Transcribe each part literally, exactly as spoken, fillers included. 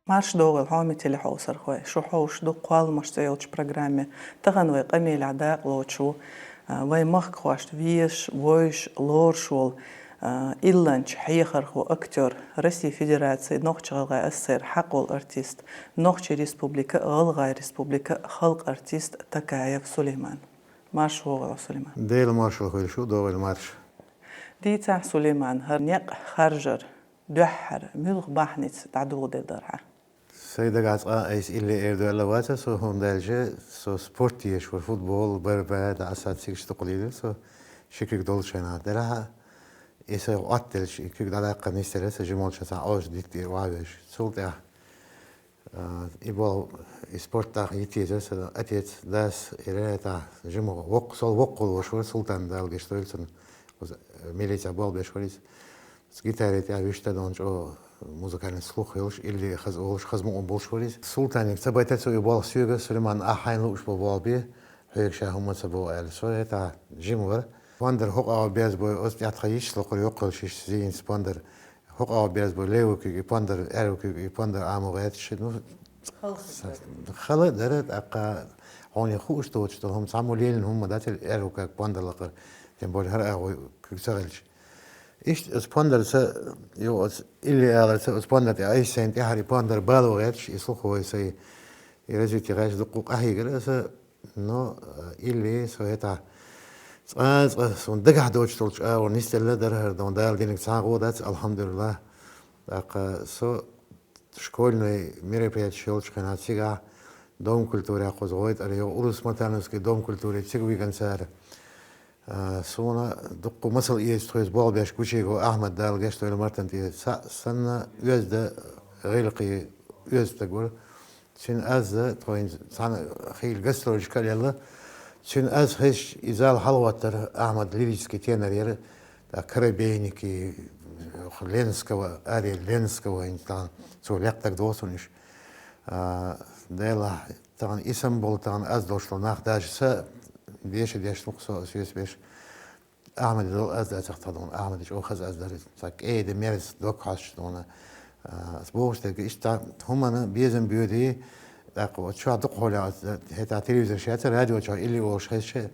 Марша догӀийла, хьоме телехьовсархой, шу хьовсуш ду «Кхолламаш» цӀе йолчу программе. Тахана вай къамелехь дакъалоцуш ву, а, вайн махкахошна везаш, вевзаш, лоруш волу, а, илланча, хьехархо, актёр, Российн Федерацин Нохч-ГӀалгӀайн АССР-н хьакъ волу артист, Нохчийн Республикин, ГӀалгӀайн Республикин халкъан артист Токаев Сулейман. Марша вогӀийла, Сулейман. Дела маршалла хуьлда шу, догӀийла марша. Дийцахь, Сулейман, хӀара некъ харжар дуьххьара муьлха бахьаница дӀадоладелла дара хьан? Сайн дагахь цкъа а айса илли эр доьлла вац со, хӀунда аьлча со спорт езаш вара, футбол, борьба, дӀа аса цигаш дукха лелийра со, ши куьг долчу хенахь. Делахь а и сайн Ӏоттаделча, и куьг дӀадаккха нисделира сан жимолча цхьа Ӏожа диттера охьавеш. Цул тӀаьхьа, а, и болх, и спорт даха йитийзира сан отец, дас, и ренатахь жима воккха, сол воккха волуш вара, Султан, Дала гечдойла цунна, милицехь болх беш вара иза. Гитаре тӀехь вуьшта дона чӀогӀа музыкальный слух йолуш, илли хаза олуш, хаза мукъам болуш вара иза. Султаниг ца байтар цо и болх соьга: «Сулейман, ахь хьайна лууш бу болх бе, хьоьга ша хӀумма ца боху», — аьлла. Со хӀетахь жима вара. Пондар хӀокху агӀор беза бой, оцу тӀехь тхан йиш локхур йоккхалла шиш зийна пондар. ХӀокху агӀор беза бой, левый куьг и пондар, аьрру куьг и пондар Ӏамо гӀерташ, ну, хала а дара, тӀаккха хьуна хууш доцуш долу хӀума, цхьаммо лелийна хӀума дац аьрру куьг пондар лакхара, тем более хӀара агӀор куьг ца хилча. Иштта оцу пондарца, йо, оцу илли аларца, оцу пондар тӀе айса сайна тӀаьхьара и пондар бало гӀерташ, и слуховой сайн, и развитие гӀерташ дуккха къахьийгара аса, но, э, илли со хӀетахь цкъа а цкъа суна дагахь доцуш долчу агӀор нисделла дара хӀара, дон Дала динарг цхьа а гӀо дац, алхьамдулиллахӀ. ТӀаккха со школьный мероприятие йолчу хенахь цигахь Дом культуры кхуза гӀойтӀара, йо, Урус-Мартановский дом культуры, цига вигна цара. А, суна дуккха масал эца тхоьца болх беш гучуйиго Ахьмад, Дала гечдойла, Мартан тӀера цхьаъ санна, оьзда гӀиллакхе оьзда стаг вара. Цуьнан аз тхо хӀинца цхьаьна хийла гастролашка а лелла. Цуьнан аз хезча, и зал хьалагӀоттара, Ахьмад лирический тенор яра, тӀаккха «Коробейники», Ленского, ария Ленского, хӀинца тахана цо лекха стаг догӀу суна уьш. А, делахь, тахана и санна болу, тахана аз долуш долу нах даже са деша деш ду-кх со, соьца беш. Ахьмаде долу аз дац тхо дона, Ахьмаде чӀогӀа хаза аз дара, цхьа кӀеда, мерза дог хьоьстуш дона. А, ас бохуш дерг иштта, хӀуманна безам боьдий, тӀаккха оцу чохь дукха хьолехь, хӀетахь телевизор шаьца, радио чохь илли олуш хезча,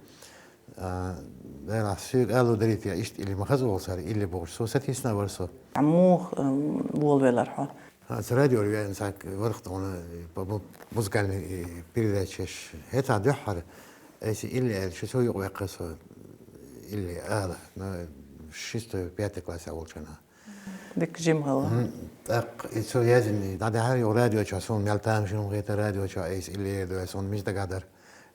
а, делахь соьга алу дарийта, иштта илли ма хаза олу цара, илли бохуш, со сатийсина вара со. Муха, м, волавелира хьо? Аса радиора веана цхьа варх тхуна, э, по му-, музыкальный, э, передачаш. ХӀетахь дуьххьара айса илли аьлла, шу цо юкъаваьккхира со илли ала, ну, шестой, пятый классе волчу хенахь. Дика жима хилла. Мгм. ТӀаккха и цо яздина, дӀадаьхьара юха радио чохь, суна мел тамашийна хета радио чохь, айса илли эр ду, суна мича дагахь дара.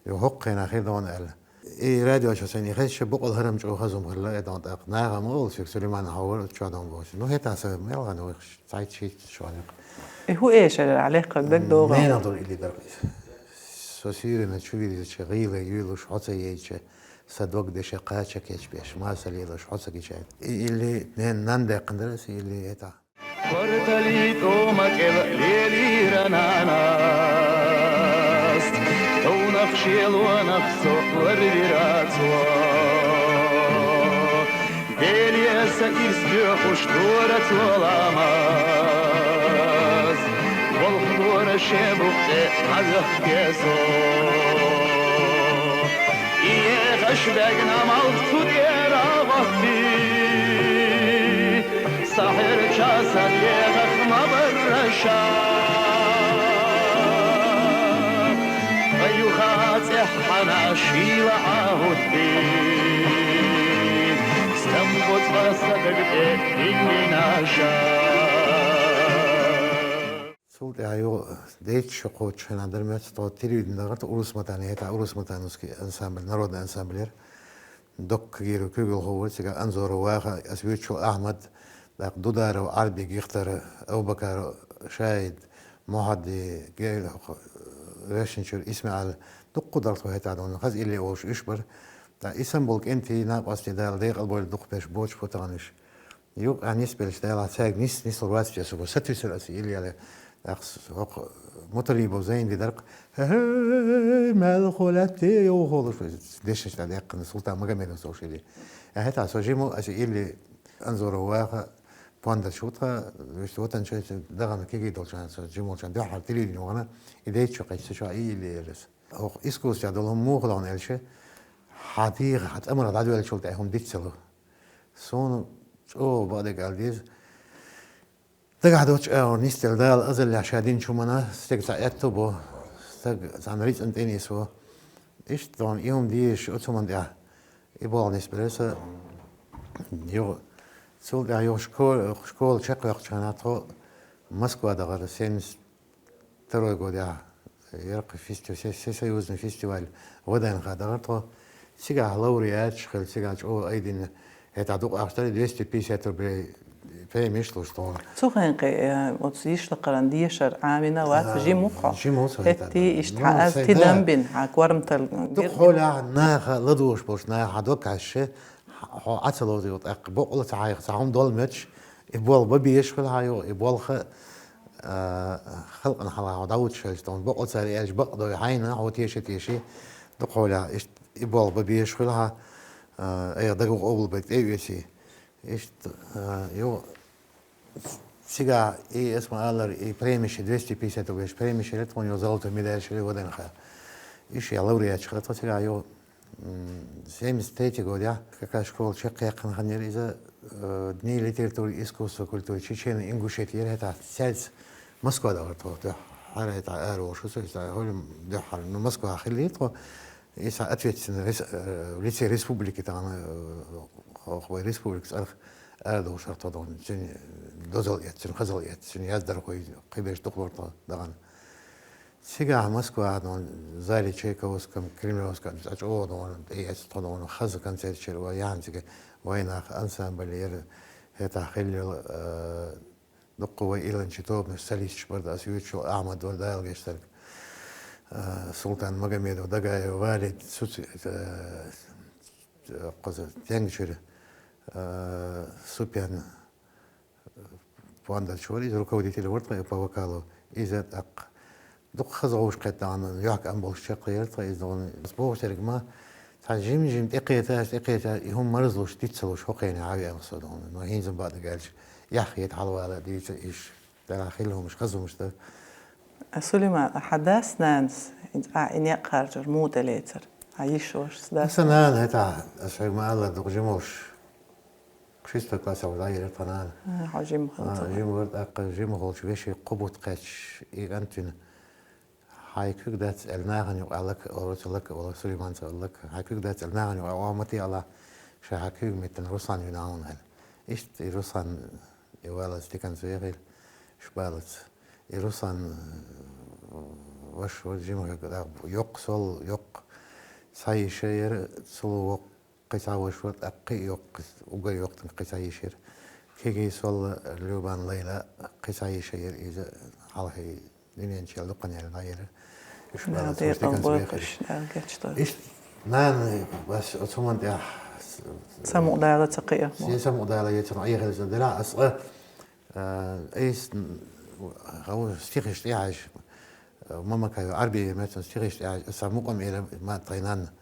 Юха хӀокху хенахь хир ду аьлла. И радио чохь сайна и хезча, бакъал хӀара-м чӀогӀа хаза хӀума хилла, и дон тӀаккха наха ма олу соьга, Сулейман хьо вара оцу чохь дон бохуш. Ну, хӀетахь сан мел гӀан вайх цхьайтта-шийтта шо ван юкъа. И хӀун эшара Ӏа лехкара даг догӀу? Менах долу илли дара иза. Со суьйранна чу вирзича, гӀийла юьйлуш хьо ца яйча, сан дог деша кхача кечбеш, маса лелаш хьо ца гича. И илли ненан нана даьккхина дара аса, и илли хӀетахь. Корталлин тӀома кӀел лелийра нанас, товнах шелонах со ларвира цо. Деле сан ирс доьхуш дора цо ламаз, болх бора шен букъ тӀе дӀавехке со. И ехаш бегна малх цу тӀера гӀоттий, сахьарча сан дегӀах ма барра ша. Ткъа юха цӀеххьана шийла Ӏа хӀуттий, стам боцкъа сан даг тӀе диллина ша. Цул тӀаьхьа юха дейтта шо кхоччу хенахь дара моьтту тхо телевидение дахарта, Урус-Мартан, хӀетахь Урус-Мартановский ансамбль, народный ансамбль яра. Доккха гийра куьйгалхо вара цигахь, Анзоров Ваха, ас вуьйцучул Ахьмад, тӀаккха Дударов Ӏарби, Гихтара Абубакар, Шаид, Мухьадди, Гел-, Решинчуьра ИсмаӀал, дуккха дара тхо хӀетахь дона, хаза илли олуш уьш бара. ТӀаккха и санна болу кӀентий, накъостий, Дала декъал бойла, дукха берш боцуш бу тахана уьш. Юкъа нисбелча, делахь цаьрга нис-, нислур вац те со, сатуьйсура аса илли яла. ТӀаккха с-, хӀокху Муталибов Зайнди дара-кх: «ХӀей, мел хо лаьтта йовхо», — олуш, дешнаш тӀе даьккхина, Султан Магомедовс олуш илли. Ахьа, со жима, аса илли Анзоров Ваха, Пондар чу тха, вешта ватан чу, дахана кегий долча, со жимолча, дуьххьара телевидени вахана, и дайта чу кхайча, со чу и илли элас. Ох, искусство долу муха догӀна аьлча, хьан дийха, хьан тӀамара дӀадоьллачул тӀаьхьа хӀума диц ца ло. Суна чӀогӀа бакъдерг ала деза. Дагахь доцчу агӀор нисделла Дала азаллехь ша динчу хӀумана стеган цхьа аьтту бо, стаг цхьана рицкъана тӀе нисво. Иштта догӀна и хӀума дезаш оцу хӀуманна тӀехь и болх нисбелира сан юха. Цул тӀаьхьа юха шко-, школа чекхваьккхучу хенахь тхо Москва дахара, семьдесят второй годехь, яркъа фести-, се-, всесоюзный фестиваль ВДНХ дахара тхо. Цигахь лауреаташ хилла, цигахь чӀогӀа айдина, хӀетахь дукха ахча дара, двести пятьдесят рублей премиш луш тхуна. Цу хенахь, э, оцу йишлакхаран дешар Ӏамийна вац, а, жима ву хьо? Жима ву со хӀетахь. ХӀетте иштта, ну, хьан аз сайда тидам бина, хьан корматал дукха гирг хьолахь наха ладугӀуш болчу наха хьан дог кхаьчча, хьо Ӏа ца лозийла тӀаккха, бакъала ца хьайха, цхьа хӀума долу моьттуш, и болх бан безаш хуьлу хьан юха, и болх, а, халкъана хьалха хьо дӀавуьтуш хилча, тхуна бакъала цара аьлча, бакъдой хьайна, хьо теша теший, дукха хьолахь иштта и болх бан безаш хуьлу хьан, а, айхьа дагах къобалберг тӀе а оьций. Иштта, а, юха, цигахь и, ас ма-аллара, и премиш, двести пятьдесят рублей премиш хилира тхуна, юха золотой медаль хилира ВДНХ. И шен лауреаташ хилла тхо цигахь юха. М, семьдесят третий годехь, как раз школа чекхъяьккхина хан яра иза, э, Дни литературы и искусства и культуры Чечено-Ингушетии яра хӀетахь, цаьрца Москва дахара тхо, дуьххьара хӀетахь ара волуш ву со, иза хӀума дуьххьара, ну, Москва хиллера тхо, иза ответственный рес-, э, в лице республики тахана, э, хо-, хо-, республика цӀарах ара долуш вара тхо догӀна, цуьнан дозалла эцна, цуьнан хазалла эцна, цуьнан яздархой, кхиберш дукха лора тхо дахана. Цигахь Москвахь догӀна, зале Чайковском, Кремлевском, цкъа чӀогӀа догӀна, тӀеэцна тхо догӀна, хаза концерт яра, вай яхьанцига вайнах ансамбль яра, хӀетахь хилла йолу, э, дуккха вай ирланчийн тобанаш, солисташ бара, аса юьйцучул Ахьмад вара, Дала гечдерг, э, Султан Магомедов, Дагаев Валид, цу ц-, э, кхуза Тенгачуьра, э, Супьян, Пондар чу вара иза, руководитель вара тхо по вокалу. Иза тӀаккха дукха хаза гӀовш кхеттана, юьхь-кӀам болуш чекхъяра тхо иза догӀна. Ас бохуш дерг ма, цхьа жим-жим тӀекхеташ, тӀекхеташ, и хӀума марзлуш, диц ца луш, хӀокху хенахь хьан веана со догӀна. Но хӀинца бакъдерг аьлча, яххета хьалавала дийца иш. Дара хилла хӀумаш, хаза хӀумаш дара. А, Сулейман, хьан дас-нанас, а, и некъ харжар муха тӀелецар? Хьан йиш вашас, дас? Сан нана хӀетахь, ас хьоьга ма-аллара, дукха жима волуш. Шестой классехь вара дӀайиллира тхан нана. А, хьо жима хилла. А, жима вара, тӀаккха жима волчу вешин кхо бутт кхаьчча, и кӀант вина. Хьайн куьг дац аьлла, нахана юкъахь лака, олура, ца лака, олура, Сулейманца лака. Хьайн куьг дац аьлла, нахана юкъахь, о, ма те Аллах, ша хьан куьг меттана Руслан вина хьуна аьлла. Иштта и Руслан, и валац диканца вехийла, иш балац. И Руслан, э, ваша вара жима хӀуьга, йоккха сол, йоккха. Цхьа йиша яра, цул воккха. Кхин цхьа ваша вара, тӀаккха кхин а йоккха, уггар йоккха кхин цхьа йиша яра. Кегий сол, Любан, Лайла, кхин цхьа йиша яра иза, хьалхе дуьнен чу яьлла дуккха хан яьлла яра. Уьш Дала бала декъал бойла уьш, Дала гечдойла. Иштта нана, бас оцу хӀуманна тӀехь самукъадала ца кхиа. Се самукъадала яцара, Ӏехалза дара, ас къа, а, айс, н-, хьо стихаш тӀехьаьжча, Мамакаева Арбиева меттан стихаш тӀехьаьжча, аса мукъам эла ма тхайн нанна.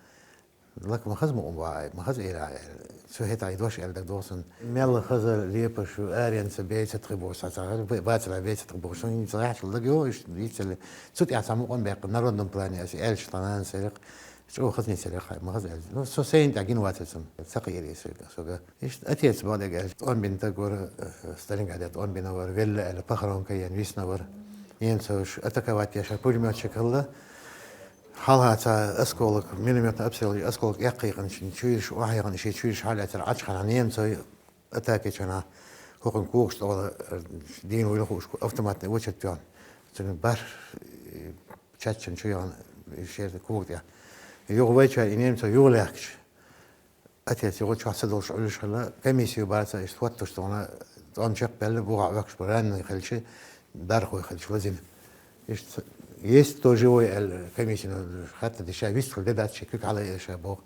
Лака ма хаза мукъам бу, ма хаза эла, цу хӀетахь и дош аьлла дагадогӀу сан. Мелла хаза лепаш, аренца беца тхи бохуш, цхьа, цхьа, бе-, бацара беца тхи бохуш, сан хӀинца яхьчул дагайо, иштта дийцале. Цу тӀехь цхьа мукъам баьккха, народном плане аса аьлча, тхан нана сайрах, чӀогӀа хаза ницкъ яра, ма хаза аьлла. Ну, со сайна тӀехь гина вацара сан, ца кхиира иза соьга. Иштта отец бакъдерг аьлча, тӀом бина стаг вара, э, Сталинграде тӀом бина вара, велла аьлла, похоронка йина, висна вара. Немцовш атаковать деш, пулемётчик хилла. Хьалха цхьа осколок, миномётный обстрел, осколок эккхийкхина, шен чуьйраш охьайхна, шен чуьйраш хьалаьцара, Ӏачу хьалха немцой атаке чу хӀокхуьнан когаш тӀехула, дийна вуйла хууш, автоматный очередь тоьхна. Цуьнан бархӀ, э, чаччана чу яхна, шен кога тӀехь. Юха вайчара и немцой юха лаьхкича, отец юха чохь ца долуш Ӏуьллуш хилла, комиссия бацара, иштта хӀоттуш тхуна, тӀом чекхбаьлла, бухахь Ӏохкуш бара, раненый хилча, дархой хилча лазийна. Иштта, есть кто живой аьлла, комиссино хаттар дича, вистхила де дац, шен куьг хьалаайира ша боху.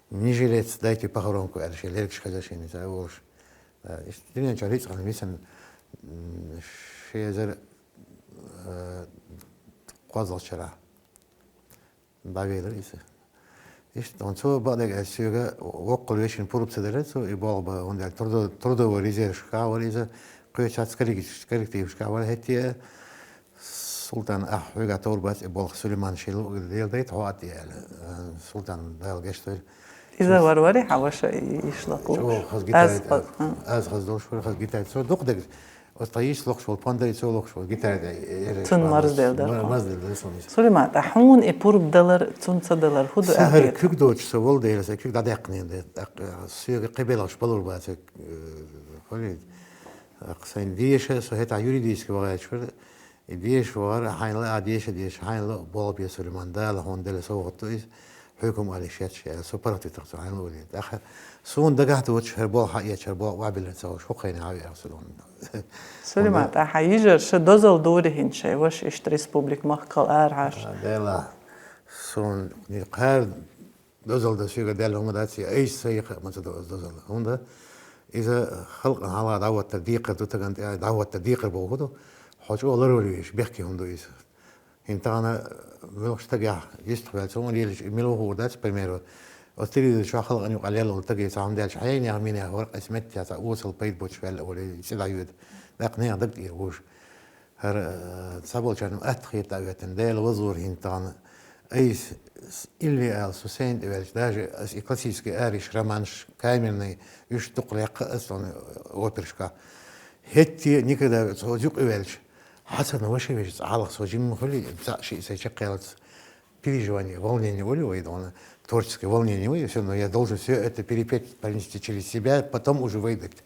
Не жилец, дайте похоронку аьлла, шен лергаш хезара шена иза а волуш. Иштта дуьнен чохь рицкъана висина, м, ши эзар, э, кхозлагӀчу шарахь. ДӀавелира иза. Иштта, он цо бакъдерг аьлча, соьга воккхал вешин пурба ца дара, цо и болх бан, хӀунда аьлча трудо-, трудовой резервашка вара иза, кхечаьрца коллеги-, коллективашка вара, хӀетте а Султан, ахь хьоьга товр бац и болх, Сулейман, шен луъург Дела дайта хьо а тӀе аьлла. Э, Султан, Дала гешт дойла. Иза вар вари хьан ваша и ишлакъ луш? Чо хаза гитара, Аз хаз-, а. Аз хаза долуш вара, хаза гитара. Цо дукха дерг, оцу тхан йиш лохуш волу пондари, цо лохуш волу гитара, э, э, Цунна марздел дара. Ма-, марздел дара суна иза. Сулейман, ткъа хьуна и пурба далар, цунца далар, хӀун ду аьлла? Сахар куьг доцуш со волу дела, сан куьг дӀадаьккхина дела, тӀаккха соьга кхин белхаш балур бац, э, хуьлий. ТӀаккха сайн деша, со хӀетахь юридически вахаьллачу хӀара, и деша вахара, хьайна лаа деша, деша, хьайна лаа болх бе, Сулейман, Дала хьуна делла совгӀат ду иза, хьоьгум али шеташ, аьлла, со паргӀатвитарх цо хьайна лаа. ТӀаккха суна дагахь доцуш хӀара болх хьаэцча, хӀара болх охьабиллина ца хууш, хӀокху хенахь хьан веара со дона. Сулейман, ТӀаккха хьан йижар ша дозалла дуьйна хӀинца шайн ваша иштта республика махкал ара хьаша? А, Дела, суна кхара дозалла дан соьга даьлла хӀума дац, я айса ца яха а ма ца до аса дозалла. ХӀунда иза халкъана хьалха дӀахӀоттар декхар ду, тагана тӀехь дӀахӀоттар декхар боху ду, хьо чӀогӀа ларвала везаш, бехке хӀума ду иза. ХӀинца тахана муьлхачу стагехь йистхваьлла, цо хӀума лелаш, и мила ву хуур дац, к примеру, оцу телевизор чохь халкъана юкъахь лелла волу стаге цхьа хӀума даьлча, хьенех, минех, варкъ эс меттехь цхьа осал пайда боцуш ваьлла а волий, цӀе дӀайоьду. ТӀаккха нехан даг тӀера вужу. ХӀара, э, цхьаболчарна атта хета а веттина, Дела вазлора хӀинца тахана. Айса с-, илли ала, со сайна тӀе ваьлча, даже ас и классический ариш, романш, камерный, уьш дукха лекха ас цунна операшка. ХӀетте а никогда цо юкъа ваьлча, хьацарна ваша вежа цхьа хьалха со жимма хуьлий, цхьаъ шиъ сайн чекхъялац. Переживание, волнение, оли вай дона, творческое волнение, вай, всё равно я должен всё это перепеть, пронести через себя, потом уже выдать.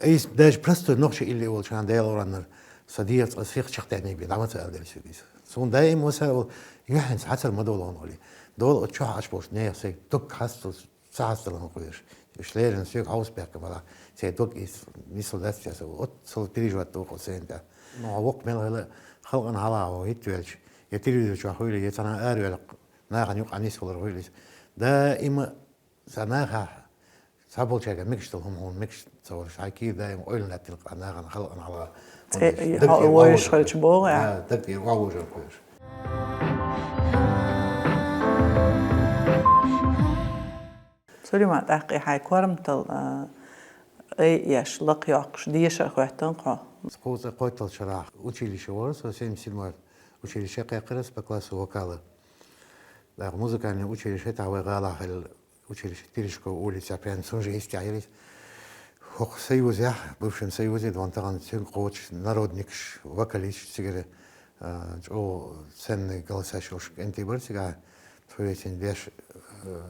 Айса даже простой нохча илли волчу хьан Дела ураннар, сан дегӀаца аса сих чекхдеъний бен, дӀа ма ца аьлла дела соьга иза. Суна даим васа вол, юьхьанца хьацар ма долу хьуна, оли. Дола оцу чохь Ӏаш болчу нехан сайн дог хьастал, ца хьасталан кхоьруш. Уьш леррина соьга хьовса баьккхина балахь, сайн дог иза нисла дац аса, оццул переживать доху сайн тӀехь. Ну, хьан воккха мел хила, халкъана хьалха хӀитта ваьлча, я телевизор чохь хуьлий, я цхьана ара ваьлла, нахана юкъахь нисвалар хуьлий. Даима сан нахахь цхьаболчаьрга мегаш долу хӀума хьуна мегаш ца волуш, хьайн кийра даим ойла лаьттина къа нахана халкъана хьалха. ЦӀе даг тӀера вовшахтоьхуш хилча боху, а? Да, даг тӀера вовшахтоьхуш. Сулейман, тӀаккха и хьайн корматалла, а, ай еш, лакха йоккхуш, деша а хӀоьттина хьо? Кхузткъе кхойтталгӀачу шарахь училище вара со, семьдесят седьмой училище кхайкхира ас по классу вокала. ТӀаккха музыкальное училище тахьа вай гӀалахь хилла училище Терешкова улица, прям цунна же йистехь йира иза. ХӀокху Союзехь, бывшем Союзе, вон тахана цуьнга кхочуш народникаш, вокалисташ цигара, а, чӀогӀа ценный голосаш йолуш кӀентий бара цигахь, тхоьцин деш, а,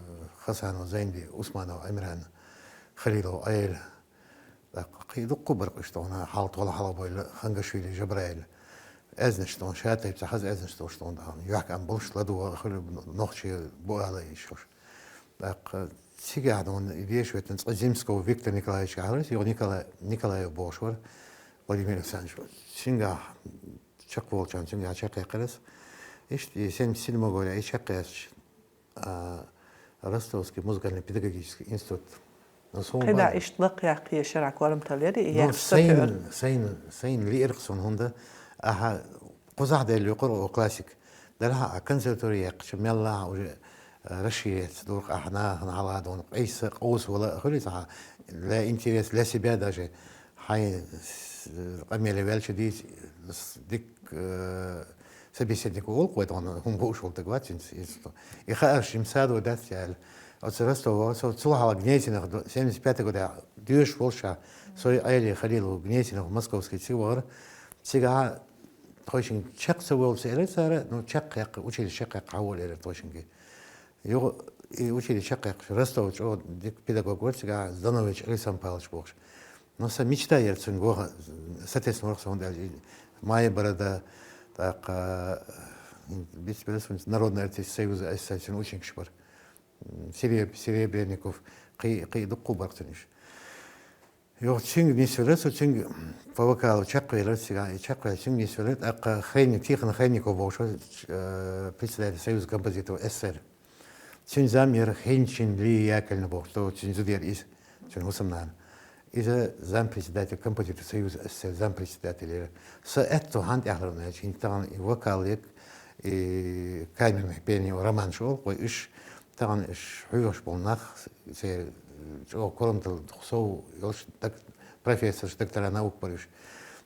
Хасанов Зайнди, Усманов Амиран, Халилов Айла. ТӀаккха кхин дуккха а бара уьш тхуна, хьалха тхол хьалха бойла, Хангашвили Жабраил. Аьзнаш тхуна, ша тайпа ца хаза аьзнаш долуш тхуна тахана. Юьхькан болуш ладугӀа а хуьлу, нохчий бу ала йиш хуш. ТӀаккха цигахь дуьйна и деша веттина цкъа Земского Виктор Николаевича хьалхара, юха Николай, Николаев бохуш вара, Владимир Александрович. Цуьнгахь чекхволчарна цуьнгахь чекхъяьккхира ас. Иштта и семьдесят седьмой года и чекхъяьстича, а, Ростовский музыкально-педагогический институт. Ну, со ма- КхидӀа иштта лакхъяккха шарахь корматалла яри, и Ну, яхаш ца сайна, кхиар? Сайна, сайна лиира суна хӀунда, ахьа кхузахь делла юкъара о классик. Делахь а консерватори яьккхича, мелла а уже, э, расширяться дуркъа ахьа нахана хьалха дуьйна, къийса, къовса вала а хуьлий цхьа, для интерес, для себя даже, хьайн с-, къамеле ваьлча дийца, с-, дик, э, собеседник волу вай тхуна, хӀума хууш волу таг вац, инс-, инс-, и хаарш жим садо дац аьлла. Оцу Ростова, со цул хьалха Гнесинах, ду-, семьдесят пятый годехь доьшуш волуш ша, со и Айли Халилов Гнесинах московский цига вахара, цигахь тхойшинга чекх ца волу ца элира цара, ну, чекх яккха, училище чекх яккха хьавола элира тхойшинга. Юха и училище чекхъяьккхича, Ростов чӀогӀа дика педагог вара цигахь, Зданович Александр Павлович бохуш. Но сан мечта яра цуьнга ваха, соответственно, вара сан, хӀунда аьлча и Майя Борода, тӀаккха, бицбелла суна, народный артист Союза, ас сан цуьнан ученикаш бара. Сереб-, Серебренников, кхин, кхин дуккха а бара цуьнан уьш. Юха цуьнга нисвелира, со цуьнга по вокалу чекхвелира цигахь, и чекхвелла цуьнга нисвелира, тӀаккха Хренни-, Тихон Хренников бохуш вара, э, председатель Союза композиторов СССР. Цуьнан зам яра Хинчин Лия Яковлевна бохуш, то цуьнан зуда яра иза, цуьнан хӀусамнана. Иза зампредседатель композиторов Союза СССР, зампредседатель яра. Сан аьтто хьанна тӀехь ларна аьлча, хӀинца тахана и вокал ян, и камерное пение, романш олу вай уьш, Тахан уж хьоьхуш болу нах, церан чӀогӀа корматалла дукха сов йолуш, док-, профессорш, доктора наук бара уж.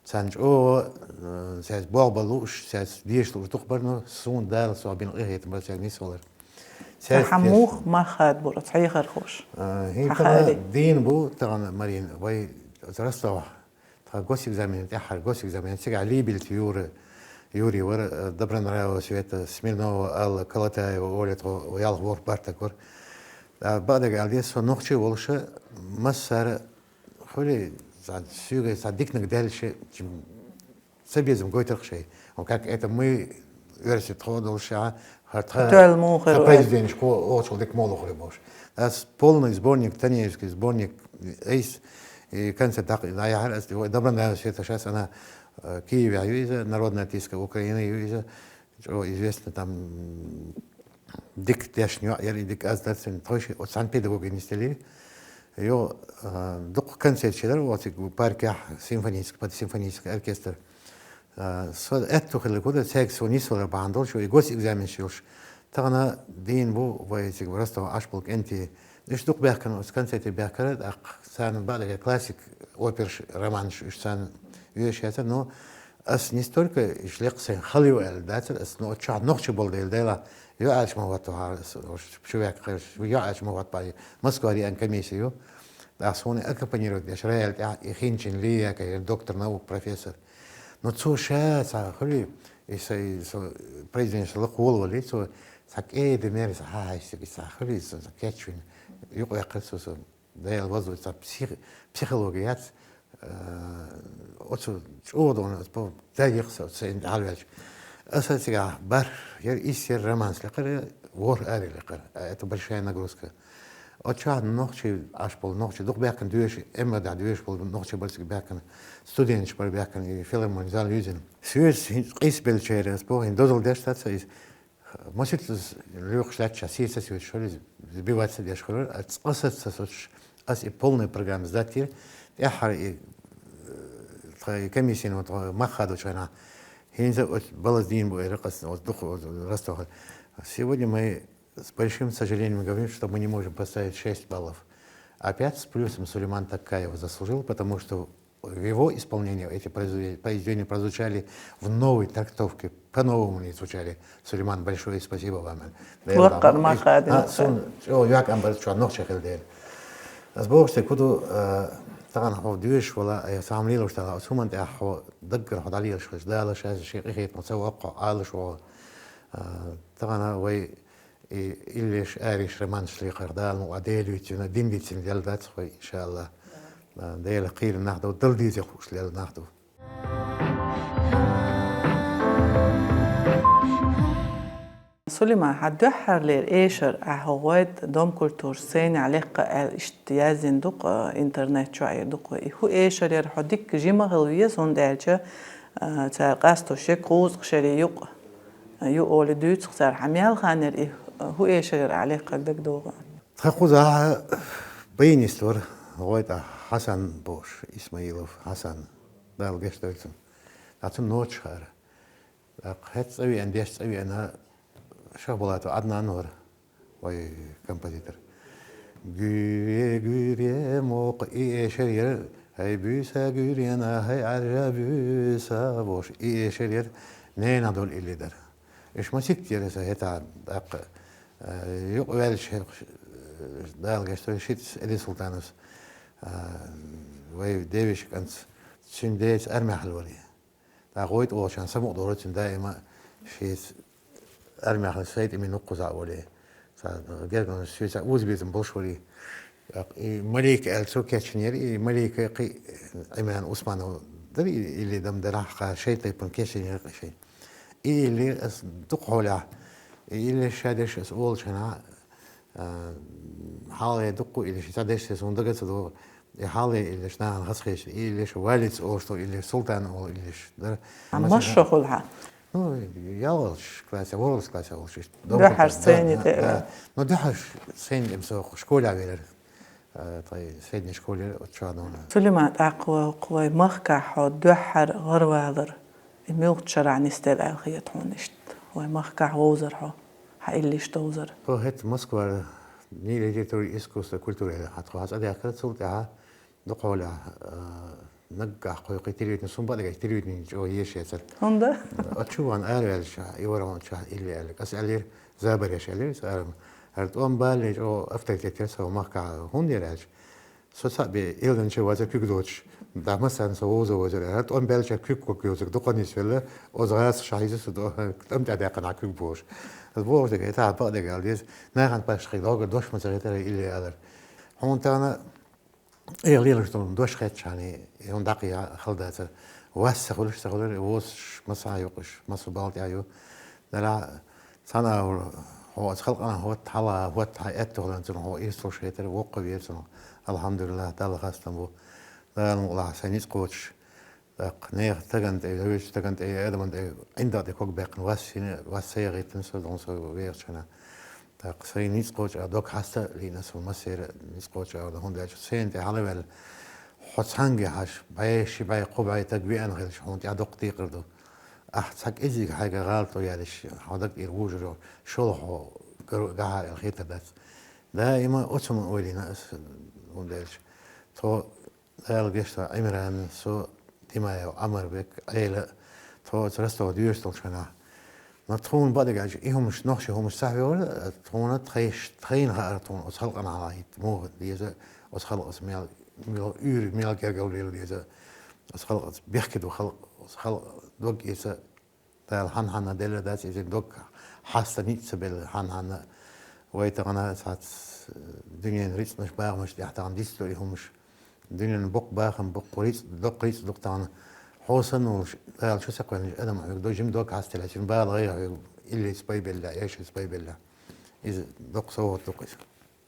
Царна чӀогӀа, э, цаьрца болх бан лууш, цаьрца деша лууш дукха бара, но суна Дала сох бина къинхетам бара цаьрца нисвалар. Цаьрца хьан деш- муха мах хадабора оцу хьехархоша? Э, хӀинца хьан тахана хаале? Дийна бу, тахана, Марина, вай оцу Ростовахь тхан госэкзамен, тӀаьххьара госэкзамен, цигахь Либельт Юра, Юрий вара, э, Добронравова Света, Смирнова Алла, Калатаева Оля, тхо ялх-ворхӀ бартаг вара. Ткъа бакъдерг аьлла деза, со нохчи волуша, массара хуьлий, цхьа соьга цхьа диканиг даьлча, чим-, цабезам гойтарх шайн. О, как это мы, версия тхо долуш, а, хӀара тха, тоьлла муха тха хир ву произведенеш кхо оцул дика муха лохур бу бохуш. Ас полный сборник, Танеевский сборник, эйс, и концерт дак-, дӀаяхьара ас, ой, Добронравова Света, щас она, э, Киеве ю иза, народная артистка Украины ю иза, чӀогӀа известна там, м, дика дешна йоӀ яра и, дика аз дацарна, тхойши оцу цхьана педагоге нисделира. Йо, а, дукха концерт ши дара оцу паркехь, симфонический, под симфонический оркестр. А, со аьтту хилла куда, цаьрга со нисвалар бахьана долуш, и госэкзаменаш йолуш. Тахана дийна бу вай цига Ростов Ӏаш болу кӀентий. Уьш дукха баьхкина оцу концерте баьхкара, тӀаккха царна бакъдерг классик операш, романаш уьш царна вешаш яцара, но ас не столько уьш лекха сайн хала ю аьлла дацара ас, но оцу чохь нохчи болу дела, дела, ю аьлча ма хӀотто хьара ас, уьш шу век кхайш, ю аьлча ма хӀотто бай, Москва риан комиссия ю. ТӀаккха суна аккомпанировать деш, рояль тӀехь и хинчин Лия, доктор наук, профессор. Но цо ша ца хуьлий, и сайн, со произведение лакха волавалий, цо ца кӀеда мер ца хьахьаьжча, ца хуьлий, со кечвина, юкъа ваьккхира цо со. Дела вазо ца псих-, психология яц, э, оцу чӀогӀа дона, оцу по-, дагихса оцу сайн хьалавелча. Аса цигахь барх яра, исс яра романс лекхара, ворхӀ ари лекхара. А, это большая нагрузка. Оцу чохь нохчий Ӏаш болу, нохчий дукха баьхкина доьшуш, М В Д-хь доьшуш болу нохчий бара цига баьхкина, студенташ бара баьхкина, и филармони зал юьзина. Соьца хӀинца къийсабеллачеран ас боху, хӀинца дозалла деш дац иза. Масийтта лоькхуш лаьтташ, сийсаз йоьдуш хуьлу иза, сбиваться деш хуьлу, а цкъа саца соцуш, ас и полная программа сдать йира. ТӀаьххьара и, э, тхан и комиссина тхо мах хадочу хенахь, хӀинца оцу балаза дийна бу эр къас оцу дукха оцу Ростовхь. Сегодня мы с большим сожалением говорим, что мы не можем поставить шесть баллов. А пять с плюсом Сулейман Таккаева заслужил, потому что в его исполнении эти произве-, произведения прозвучали в новой трактовке, по-новому они звучали. Сулейман, большое спасибо вам. Ваккхар ма хадина. А, сун, о, як амбар чуа нохча хил дел. Аз бохуш те куду, э, тахана хьо дуьйш вала, э, сам лилуш тала, суман тӀехь хьо даггара хьо дӀалелаш хилча, Дала шаьш ши къихетма ца воккхо, алаш вогӀу. Э, тахана вай И иллеш, ариш, романаш лехар Дала мукъа Дела вицина, дин дицина лел дац хой, иншалла. Дела кхийла нах ду, дал дийзе хууш лел нах ду. Сулейман, хьан дуьххьарлера эшар ахьа гӀойт Дом культур сценехь лекха аьлла иштта яздина дукъа, интернет чохь а дукъа. И хӀу эшар яра хьо дикка жима хила веза, хӀунда аьлча, а, цара къасто шек кхузткъа шаре юкъа. Ю олий дуьйцу цара, хьан мел хан яра и, хӀу эшар яра ахьа лекхарг дагадогӀу? Тхан кхузахь баянист вара, гӀойта Хьасан бохуш, Исмаилов Хьасан, Дала гечдойла цунна. Ткъа цунна ноташ хаьара. ТӀаккха хӀетта цӀа веана, деш цӀа веана, Шахбулатов Ӏаднан вара, вай композитор. Гуьре, гуьре, мокха и эшар яра, хӀай буьйса гуьрена, хӀай Ӏаржа буьйса, бохуш, и эшар яра, ненах долу илли дара. Уьш масийтта яра аса хӀетахь, тӀаккха, э, юкъа ваьлча, э, Дала гечдойла, шиц Эдин Султановс, э, вай девешан кӀант, цуьнан деца армехь хилла вара. ТӀаккха гӀойта волчарна самукъа дора цуьнан даима шеца армехь сайта имин вукхуза а волий. Ца гергана соьца узбезам болуш варий. ТӀаккха и Малика аьлла цо кечйинера, и Малика кхин Ӏимран Усманов дара, и илли дам дарахь, кхара шайн тайпана кечйинера кхин шайн. И илли ас дукха хьолехь, и илли ша деш ас олучу хенахь, а, хьалхе дуккха а илли ша деш, суна дага ца догӀу. И хьалхе иллеш нахана хазахеташ, и иллеш Валица олуш ду, иллеш Султан олу иллеш дара. А масса шо хуьлу хьан? Ну, ялхалгӀачу классе, ворхӀалгӀачу классе олуш иштта. Дуьххьара сцене тӀе а? Да. Ну, дуьххьара сцене тӀе со школе велира. Э, тхайн средняя школа яра, оцу чохь дуьйна. Сулейман, тӀаккха вай, вай махкахь хьо дуьххьара гӀаравалар, и муьлхачу шарахь нисделла аьлла хета хьуна иштта? Вай махкахь вовзар хьо. хьа иллеш довзар? Тхо хӀета Москвара дни литературы, искусства, культуры аьлла хьа тхо хьа цӀа даьхкар, цул тӀаьхьа дукхахьолехь, а, наггахь кхойкхий телевидени, сум бакъдерг телевидени чӀогӀа езаш яцар. ХӀунда? Оцу чу ван араваьлча, и вара хьуна чу илли аьлла. Ас аьллера, забареш аьллера, ас арам. ХӀара тӀом балле чӀогӀа авторитет яр со махкахь, хӀунда яр аьлча. Со цхьаъ бе, илдана чу вазар куьг доцуш. Да, массарна со вовза вазар. ХӀара тӀом баьлча куьг ког йовзарг дукха нийсвелла, оцу гӀазах ша хьийза со до-, тӀом тӀа даьккхина куьг бохуш. Ас бохуш дерг, это бакъдерг ала деза. Нахана пашхи догар дош ма ца хетара илли алар. Хьуна тахана Эх, лелаш долу дош хеттачхьана, и хӀума дӀакхийа хала дацара. Вас ца хуьлуш ца хуьлура, и вовзаш масса а ю-кх уьш, массо а балла тӀехь ю. Делахь цхьана а вур, хьо оцу халкъана хӀотта хьала, хӀотта хьан аьтто хиларна цунах хьо ирс луш хетара, воккха вера цунах. Алхьамдулиллахь, Далла хастам бу. Дала мукъалахь сайн ницкъ кхочуш. ТӀаккха нехан стагана тӀе, вевзачу стагана тӀе, адамана тӀе, ӀиндагӀа тӀе ког баьккхина вас йина, вас ца яхийтина со, дон со вехачхьана. ТӀаккха сайн ницкъ кхочу а дог хьаста а лийна со, массеран ницкъ кхочу а, хӀунда аьлча сайна тӀе хьалаваьлла, хьо цхьаьнгге хьажа, бӀе, ши бӀе, кхо бӀе таг веана хилча, хьуна тӀехь дуккха декхар ду. Ахь цхьа кӀеззиг хьайга гӀалато яьлча, хьо даг тӀера вужур йолу, шолгӀа хьо гар-, гахьа аьлла хетар дац. Даима оцу хӀуманна ойла йина ас, хӀунда аьлча тхо Дала гечдойла Ӏимран, со, Димаев Ӏамарбек, Ӏела, тхо оцу Ростове доьшуш долчу хенахь. Но тхуна бакъдерг аьлча, и хӀуманаш, нохчийн хӀуманаш сахьвевара, тхуна тхайш-, тхайна хаьара тхуна оцу халкъана хьалахӀитта, муха деза, оцу халкъаца мел, мел уьйр, мел гергарло лела деза, оцу халкъаца бехке ду халкъ, оцу халкъа дог эца, Дала хьан-хьанна делла дац иза дог хьаста ницкъ ца белла хьан-хьанна. Вай тахана цхьацца дуьненан рицкъанаш, бахамаш тӀехь тахана дицдо и хӀумаш. Дуьненан боккха бахам, боккха рицкъ, доккха рицкъ ду-кх тахана. Хьо санна волуш, Дала чу ца кхоьллинчу адамах хьоьга ду жима дог хьастаделлачун бала гӀайгӀа хьоьга иллица пайбеллехь, эшица пайбеллехь. Иза доккха совгӀат ду-кх иза.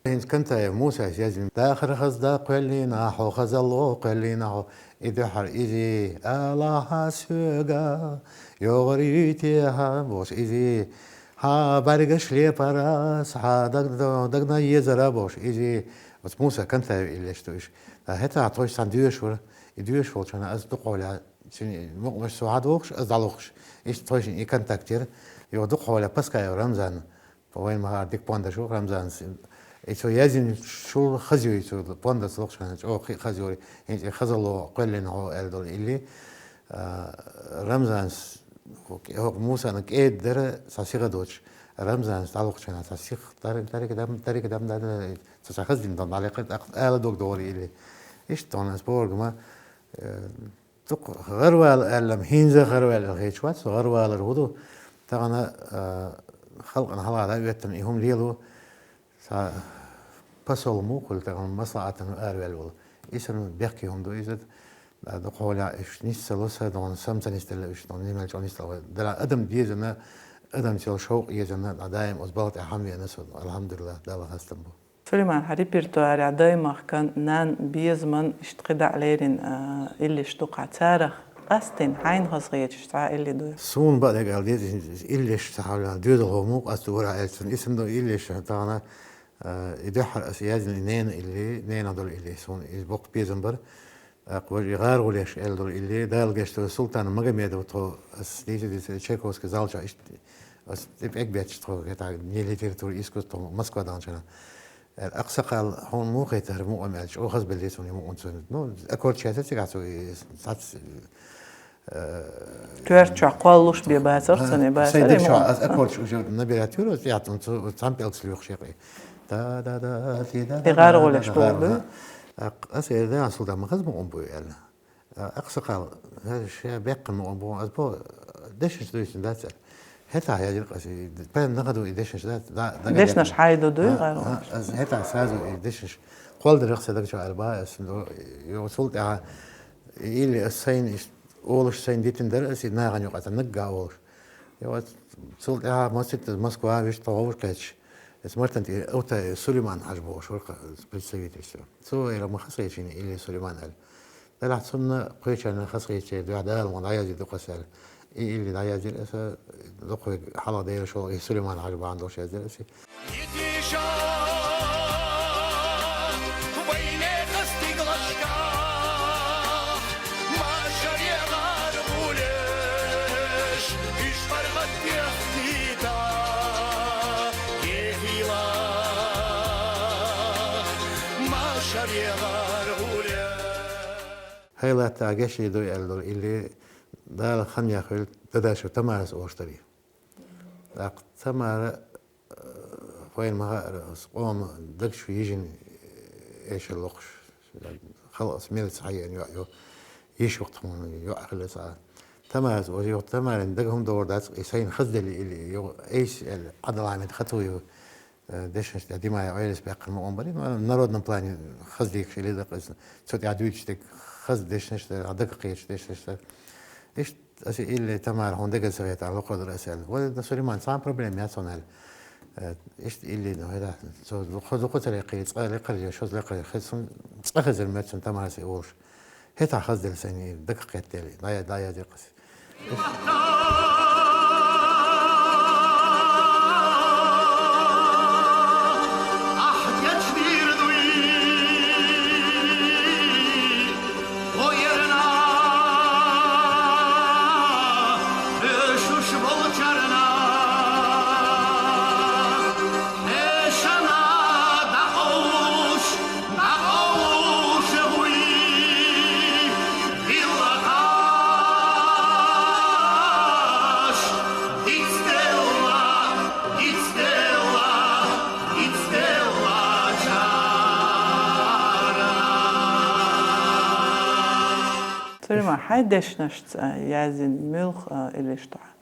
ХӀинца Кантаев Мусас яздина: «Дахар хаза да кхоьллина хьо, хазалло кхоьллина хьо, и дуьхьара изий, алахьа соьга, йогӀарий техьа», бохуш, изий, «хьан бӀаьргаш лепара, хьан даг-, дагна езара», бохуш, изий. Оцу Муса Кантаев иллеш ду уьш. Ткъа хӀетахь тхойша цхьаьна доьшуш вара, и доьшуш волчу хенахь ас дукхахьолехь, цуьнан мукъамаш цо хьан дохуш, ас дӀалохуш. Иштта тхойшинна и контакт яра. Юха дукхахьолехь Паскаев Рамзан, Вайн ма-, дика пондаш ву Рамзанас. И цо яздина шул хаза ю, и цо пондаш лохуш хьаьна, чӀогӀа кхин а хаза юри. ХӀинца и хазалло кхоьллина хьо аьлла долу илли. А, Рамзанас, хӀокху Мусана кӀеда дара цхьа сиха доцуш. Рамзанас дӀалохучу хьаьна цхьа сиха дарик, дарик, дам, дарик, дам, дам, дам, цо цхьа хаза дина дам дӀалекхира, тӀаккха ала дог догӀура илли. Иштта тхуна ас бохург ма, э, Дукха гӀарвала аьлла-м, хӀинца а гӀарваьлла хеташ вац, гӀарвалар хӀун ду? Тахана, а, халкъана хьалха дӀа а оьттина и хӀума лело, цхьа посол муха хуьлу тахана маслаӀатана араваьлла волу. Иза санна бехке хӀума ду иза, а, дукхахьолехь уьш нисса ло са, дона сам ца нисделла уьш, дона нимел чӀогӀа нисделла. Делахь адам дезана, адамца йолу шовкъ езана, дӀа даим оцу балха тӀехь хьан веана со, алхьамдулиллахь, Далла хастам бу. Сулейман, хьан репертуарехь даймахкан, нан безаман иштта кхидӀа а леррина, а, иллеш ду-кх, царах къаьсттина хьайна хазахеташ цхьа а илли дуй? Суна бакъдерг ала деза, иза иллеш ца хьавлина доьзалхо муха къаьста вара аьлла цунна. Иза санна долу иллеш тахана, а, и дуьххьара аса яздина и ненан илли, ненан долу илли суна иза боккха безам бара. ТӀаккха важа и гӀаргӀулеш аьлла долу илли, Дала гечдойла Султан Магомедов, тхо, ас дийца, дийца Чайковский зал чохь иштта, ас тӀе пӀелг бетташ тхо, хӀетахь, не литература, искусство, тхо Москва даханчана. Аьлла, акхсакхал, хьуна муха хета хӀара мукъам аьлла, чӀогӀа хаза белла деза хьуна и мукъам цуьнан. Ну, аккорд чаьсса цигахь цо и, цац, э, коьрта чохь кхоллуш бен бацара цуьнан, бацара и мукъам. Ас аккордаш уже набирать юра, тӀехь цунна цу, цхьана пӀелгца лоьхуш яхи. Да, да, да, ти, да, да, да, гӀаргӀулеш да, боху да, буй? Да. ТӀаккха аса эр да, Султан, ма хаза мукъам буй аьлла. А, акхсакхал, хӀара ша беккхина мукъам бу, ас бо, дешнаш дуьйцина дац аьлла. ХӀетахь яздира аса, пен наха ду и дешнаш дац, да, дага. Дешнаш хьайду дуй, а, гӀайгӀа? А, ас хӀетахь сразу и дешнаш кхолдарах сан даг чу аьлла бан, ас, ну, йо, цул тӀаьхьа, или ас сайна, ис, олуш сайна дитина дара, ас и нахана юкъа ца нагга олуш. Йо, ас цул тӀаьхьа маситта Москва виштта гӀовш кхеташ. Ас Мартан тӀе Алтай Сулейман хьажа бохуш вара представительство. Цо эр ма хазахеташ или Сулейман аьлла. Делахь цунна кхечарна хазахетачеран дуьхьа Дала ма дӀаяздийла ду-кх аса аьлла. И илли дӀаяздира аса, дукхахволчу хьалха Делан шолгӀа и Сулейман хьажа бахьана долуш яздира аса. Йитиша, вайнеха стиглашка, машаре гӀар гӀулеш, уьш паргӀат дехкита. Хайлатта гешли ду аьлла долу, или Дала хан яхвелла Дадашев Тамарас оштари. ТӀаккха Тамара, э, вайн ма хаара, ас къома даг чу йижина, э, эшар локхуш. Халкъас мелца хьайеана йоӀ ю, йиш вахта хьуна йоӀ хила цхьа. Тамарас ожа юха Тамарин дага хӀума догӀур дац, и сайна хазделли или, юха айса аьлла, Ӏадал Ахьмад хату ю, э, дешнаш тӀехь Димая Ӏойлас баьккхина мукъам бари, ну, народном плане хаза дийхаш или дакъа иза. Цу тӀехь дуьйцуш дерг хаза дешнаш дара, дага кхеташ дешнаш дара. Иштта аса илли Тамара хьуна дага ца хета, локхо дара аса аьлла. Вай да Сулейман, цхьа проблема яц хьуна аьлла. Э, иштта илли, ну, хӀета, цо дукха, дукха ца лекхий, цкъа лекхар я, шозза лекхар я, хеза цун, цкъа хезар моьтту цун Тамарас и олуш. ХӀетахь хазделла сайна и дага кхеттелли, дӀая-, дӀаязйира аса. Сулейман, хьайн дешнашца язйина муьлха, а, илиш ду хьан?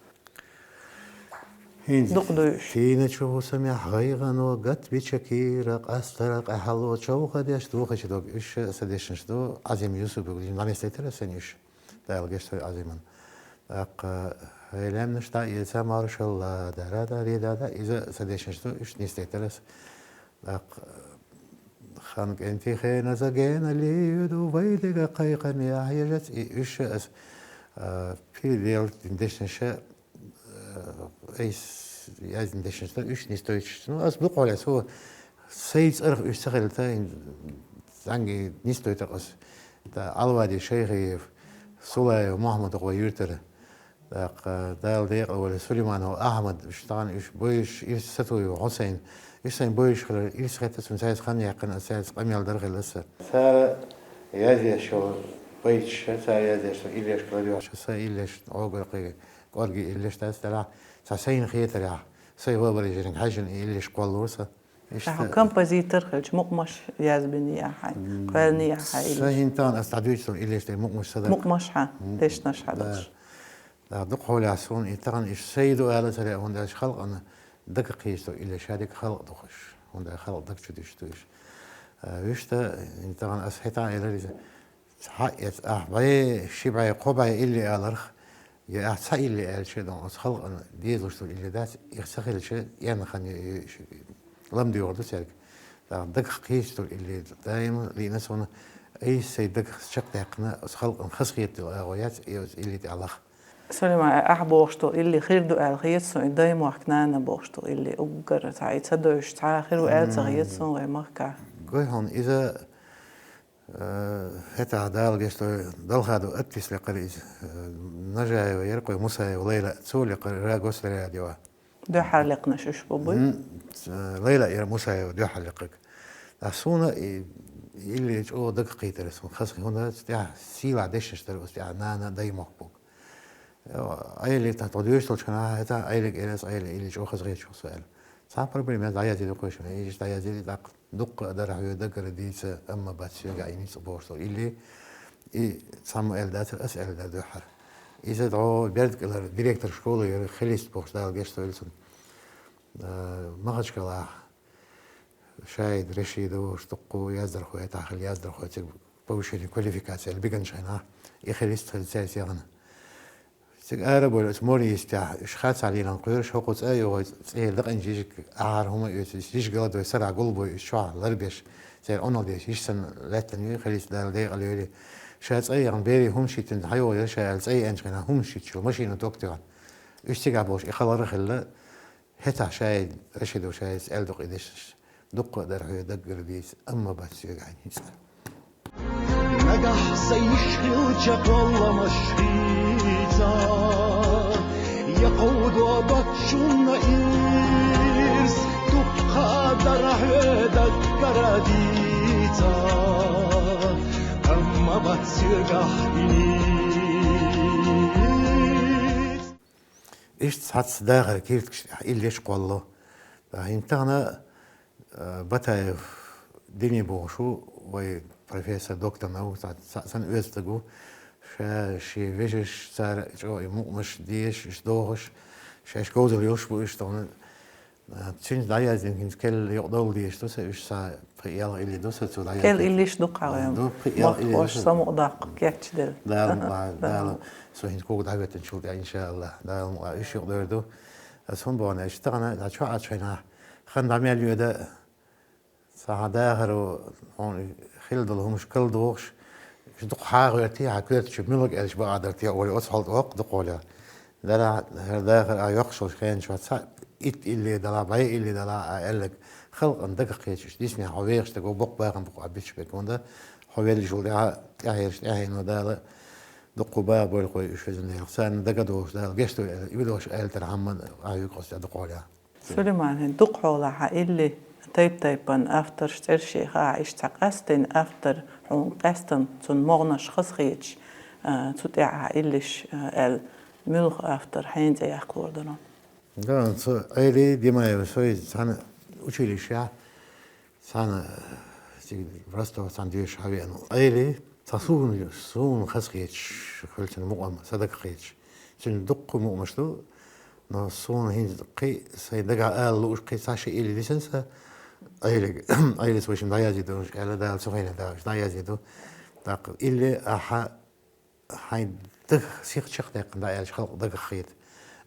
ХӀинца дукха ду уьш. Тийначу хӀусамехь гӀайгӀано гатбича кийра, къастара къаьхьало човха деш духача дог. Уьш сан дешнаш ду, Ӏазим Юсупов, дӀанисдайтира сан уьш. Дала гечдойла Ӏазиман. ТӀаккха хӀай лаьмнаш дӀаэца маршалла, дара-дари-да-да, иза сан дешнаш ду, уьш нисдайтира ас. ТӀаккха хан кӀентий хеназа гена лийуьду, вай дега кхайкхамехь ежац, и уьш ас, а, передел дешнаша, э, айс язйина дешнаш ду, уьш нисдойтуш. Ну, ас дукха хьоле, со сай цӀарах уьш ца хилита, хӀин цхьаьнгге нисдойтур ас. ТӀа Алвади Шайхиев, Сулаев Мухьаммад гӀо юьртара. ТӀаккха Дала декъала волу Сулейманов Ахьмад, уьш тахана уьш бойуш, ирс Сатуев Хьусайн, уьш сайн бойуш хилар, ирс хетта цунна цаьрца хан яьккхина, ас цаьрца къамел дар хилла аса. Цара язъеш йолу байташ, цара язъеш йолу иллеш ларъеш, сан иллеш, Ӏогар кхин кӀорге иллеш дац, делахь цхьа сайна хетарехь, сайн вабаре жиниг хьаьжжина и иллеш кхоллура сан. Иштта. Ахьа композитор хилча, мукъамаш язбина яхьа, кхоьллина яхьа иллеш? Сан хӀинтан ас дӀадуьйцуш долу иллеш тӀе мукъамаш сан дара. Мукъамаш хьан, дешнаш хьан долуш. Да, дукха хьолехь суна и тахана иштта сай ду ала ца лаьа, хӀунда аьлча халкъана дага кхийса ду иллеш, шадерг халкъ ду хӀуш, хӀунда аьлча халкъ даг чу дуьсуш ду уьш. А, вуьшта, и тахана ас хӀетахь элира иза, цхьаъ эца, ахь бӀе, ши бӀе, кхо бӀе илли аларх, я ахь цхьа илли аьлча, дон оцу халкъана дезалуш долу илли дац, их ца хилча, энна хан ю, ю, шу, лам доьгӀур ду цаьрга. ТӀаккха дагах кхийсаш долу илли даима лиъна суна, айса сайн дагах чекхдаьккхина, оцу халкъана хазахета долу агӀо яц, и оцу илли тӀехь лаха. Сулейман, ахь бохуш долу илли хир ду аьлла хета суна, и даймохк нана бохуш долу илли уггар цхьа и ца девзаш цхьа а хир ву аьлла ца хета суна вай махкахь. Гой хьуна, иза Э, хӀетахь Дала гечдойла, Далхадов Аттис лекхара иза, э, Нажаева яра кхой, Мусаева Лайла, цо лекхара Рагос радио. Дуьххьара лекханаш уьш бу буй? М, ц-, Лайла яра Мусаева дуьххьара лекхарг. Ткъа суна и, илли чӀогӀа дага кхийтира суна, хаза хӀунда аьлча тӀехь сийлахь дешнаш дара оцу тӀехь нана, дай мохк бу. Э, Ӏели тӀа тхо доьшуш долчу хенахь, хӀета Ӏелига элира аса, Ӏели, илли чӀогӀа хазахеташ ву со аьлла. Цхьа проблема яц, дӀаязйина кхуьйшина, иза дӀаязйина, тӀаккха дуккха а дара хьоьга дагара дийца, амма бац соьга Ӏийна ницкъ бохуш долу илли, и цхьамма аьлла дацара, аса аьлла дара дуьххьара. Иза дӀо Бердкъалара директор школы яра, Хилист бохуш, Дала гечдойла цунна. А, Махачкалахь Шаид Рашидов, дуккха яздархой, тӀаккха хилла яздархой, цига повышение квалификации аьлла биган шайна, и Хилист хилла цаьрца яхана. Цига ара а бовлу, оцу море йистехь, уьш хацахь лелан кхоьруш, хӀокху цӀа а йогӀий, цӀера дакъинчу йижиг ахьара хӀума а оьцу, йиш галат вай сарахь гулбой, уьш чохь ларбеш, церан Ӏуналла деш, йиш санна лаьттана ю, Хилист, Дала декъала йойла. Ша цӀа а яхана, берийн хӀумаш йиттина, хьайогӀу яра ша аьлла, цӀа а яьнчу хенахь хӀумаш йитчул машина ток тигӀана. Уьш цигахь болуш и хала а хилла, хӀетахь Шаид, Рашидов Шаида аьлла ду-кх и дешнаш. Дуккха а дара хьоьга даггара дийца, амма бац соьга Ӏийна ницкъ. Нагахь сайн йиш хилча кхолламаш хийца, я кховдо бачунна ирс, дуккха а дара хьоьга даггара дийца. Амма Абат сиргахь иниз. Иштта цхьацца дахар киртгаш тӀехь иллеш кхолло. ХӀинца тахана, э, Батаев Дени бохуш ву, вай профессор, доктор наук, цхьа, цхьа санна оьзда стаг ву. Ша, шен вежарш, цара чӀогӀа и мукъамаш дезаш, уьш дохуш, шаьш говзалла йолуш бу уьш тахана. Цуьнца дӀаяздина хӀинца керла юкъадовла дезаш ду сан, уьш сан пхи-ялх илли ду сан цо дӀаяздина. Керла иллиш ду-кх хьан вайн? Ду, пхи-ялх илли ду сан. Мохк-мохк самукъадаккха кечделла. Дала мукъ лахь, Дала. Дала. Со хӀинца кога дӀахӀоьттинчул тӀаьхьа, иншааллахӀ, Дала мукъ лахь, уьш юкъадевр ду. Ас хӀун боху аьлча, тахана дӀа чохь Ӏачу хенахь, хан дӀа мел йоьду, цхьа хьан дахар ву, хьуна хилла долу хӀумаш калдохуш, уьш дукха хьагӀоьртий, хьан коьрта чу муьлхарг аьлча бакъ дара те олий, оцу хьал тӀе воккха дукха олий. Дара, хӀара дахар а йоккхуш йолчу хенан чохь цхьаъ итт илли далахь, бӀе илли далахь а аьлларг, халкъана дагах кхеташ, диснехь хьо вехаш дерг ву, боккха бахам бу-кх хьо бича берг, хӀунда хьо веллачул тӀаьхьа тӀаьхьераш тӀаьхьено Дала, дуккха баха бойла кхой уьш везан Дела. Царна дага а долуш Дала гечдойла аьлла, и долуш аьлла тера хьамман а хьоьгу оцу тӀе дукха олий. Сулайман, хӀинца дукха хьолахь хьан илли тайп-тайпана авторш цӀерш хаьа, иштта цхьа къаьсттина автор хьуна къаьстина цунна могӀанаш хазахеташ, а, цу тӀехь хьан иллиш, а, аьлла, муьлха автор хьенан цӀе яккха лур ду? Да, цу Ӏели Димаева, со иза цхьана училищехь, цхьана, цига Ростов цхьана доьшуш хьан веана ву. Ӏели, цхьа суна, суна хазахеташ, хӀинца мукъам, сан дагах кхеташ. Цуьнан дуккха мукъамаш ду, но суна хӀинца кхин а сайн дагахь ала лууш кхин цхьа ши илли дисина сан Ӏелига. Ӏелис вайшимма дӀаязйина ду, аьлла, Дала цу хенахь дахча дӀаязйина ду. ТӀаккха илли ахьа хьайн дагах сиха чекхдаьккхина дӀа аьлча, халкъ дагах хета.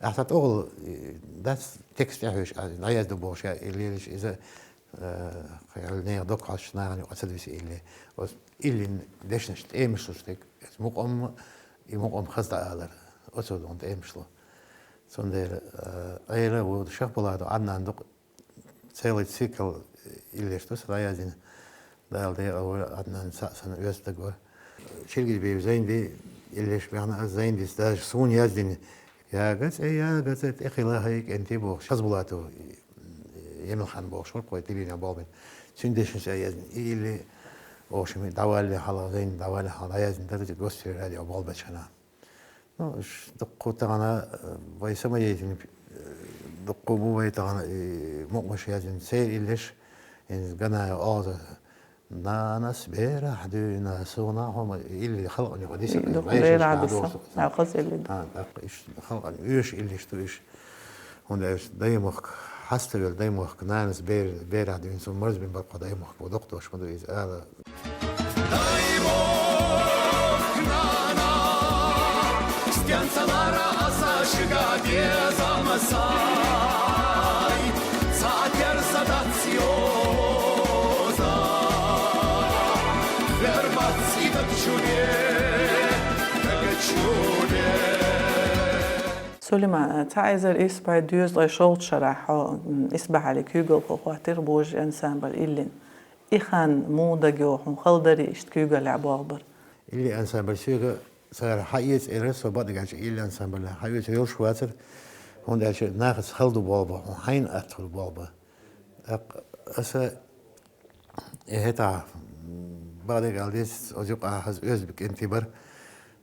Ахьа цхьа тӀехула, э, дац текст тӀехьоьжуш, а, дӀаязду бохуш, я, илли лелаш иза, э, кхин нехан дог хьоьстуш нахана юкъа ца дуьсу илли. Оцу иллин дешнаш тӀемаш луш дерг, оцу мукъам, и мукъам хаза дӀаалар. Оцу догӀун тӀемаш лу. Цундела, э, Ӏела ву Шахбулатов Ӏаднан ду-кх, целый цикл, э, иллеш ду сан дӀаяздина. Дала декъал войла, Ӏаднан цхьаъ санна оьзда стаг вара. Чиргизбиев Зайнди иллеш баьхна ас, Зайндис даже суна яздина. Яга цӀе, яга цӀе, тӀе хила хьайн кӀентий бохуш. Хазбулатов, э, Емалхан бохуш вара-кх вай тилийна болх бина. Цуьнан дешнаш а яздина. И илли, в общем, дӀавалле хьалха, Зайнди дӀавалле хьалха дӀаяздина дара, Гостер радио болх бечу хенахь. Ну, уьш дуккха тахана, э, вай самодеятельный, э, дуккха бу вай тахана, и мукъамаш яздина, церан иллеш, хӀинца Ганаев Оза, «Нанас берахь дуьйна суна хьо ма», илли халкъана юкъа диса, и дукха вешаш берахь дӀа диса, дохуш. Ялхаза илли ду. А, тӀаккха уьш халкъана оьшуш иллеш ду уьш. ХӀунда аьлча даймохк, хьаставелла даймохк, нанас бер-, берахь дуьйна суна марзбина бара-кх даймохк, ву доккха дош ма ду иза ала. Даймохк, нана, стенца лара аса шига деза масай, цхьа терса дац йоза, хер бац и даг чу бен, даг чу бен. Сулайман, цхьа эзар исс бӀе дезткъе шолгӀачу шарахь хьо, м, исбахьаллин куьйгалхо хӀоттийра «Божарий» ансамбль иллина. И хан муха дагайо хьуна, хала дарий иштта куьйгаллехь болх бар? Илли ансамбль соьга цара хьаэца элира, со бакъдерг аьлча, илли ансамбль хьаэца йолуш вацара, хӀунда аьлча нахаца хала ду болх бан, хьуна хьайна атта хуьлу болх бан. ТӀаккха аса, э, хӀетахь, м, бакъдерг ала деза, оцу юкъахь хаза оьзда кӀентий бара,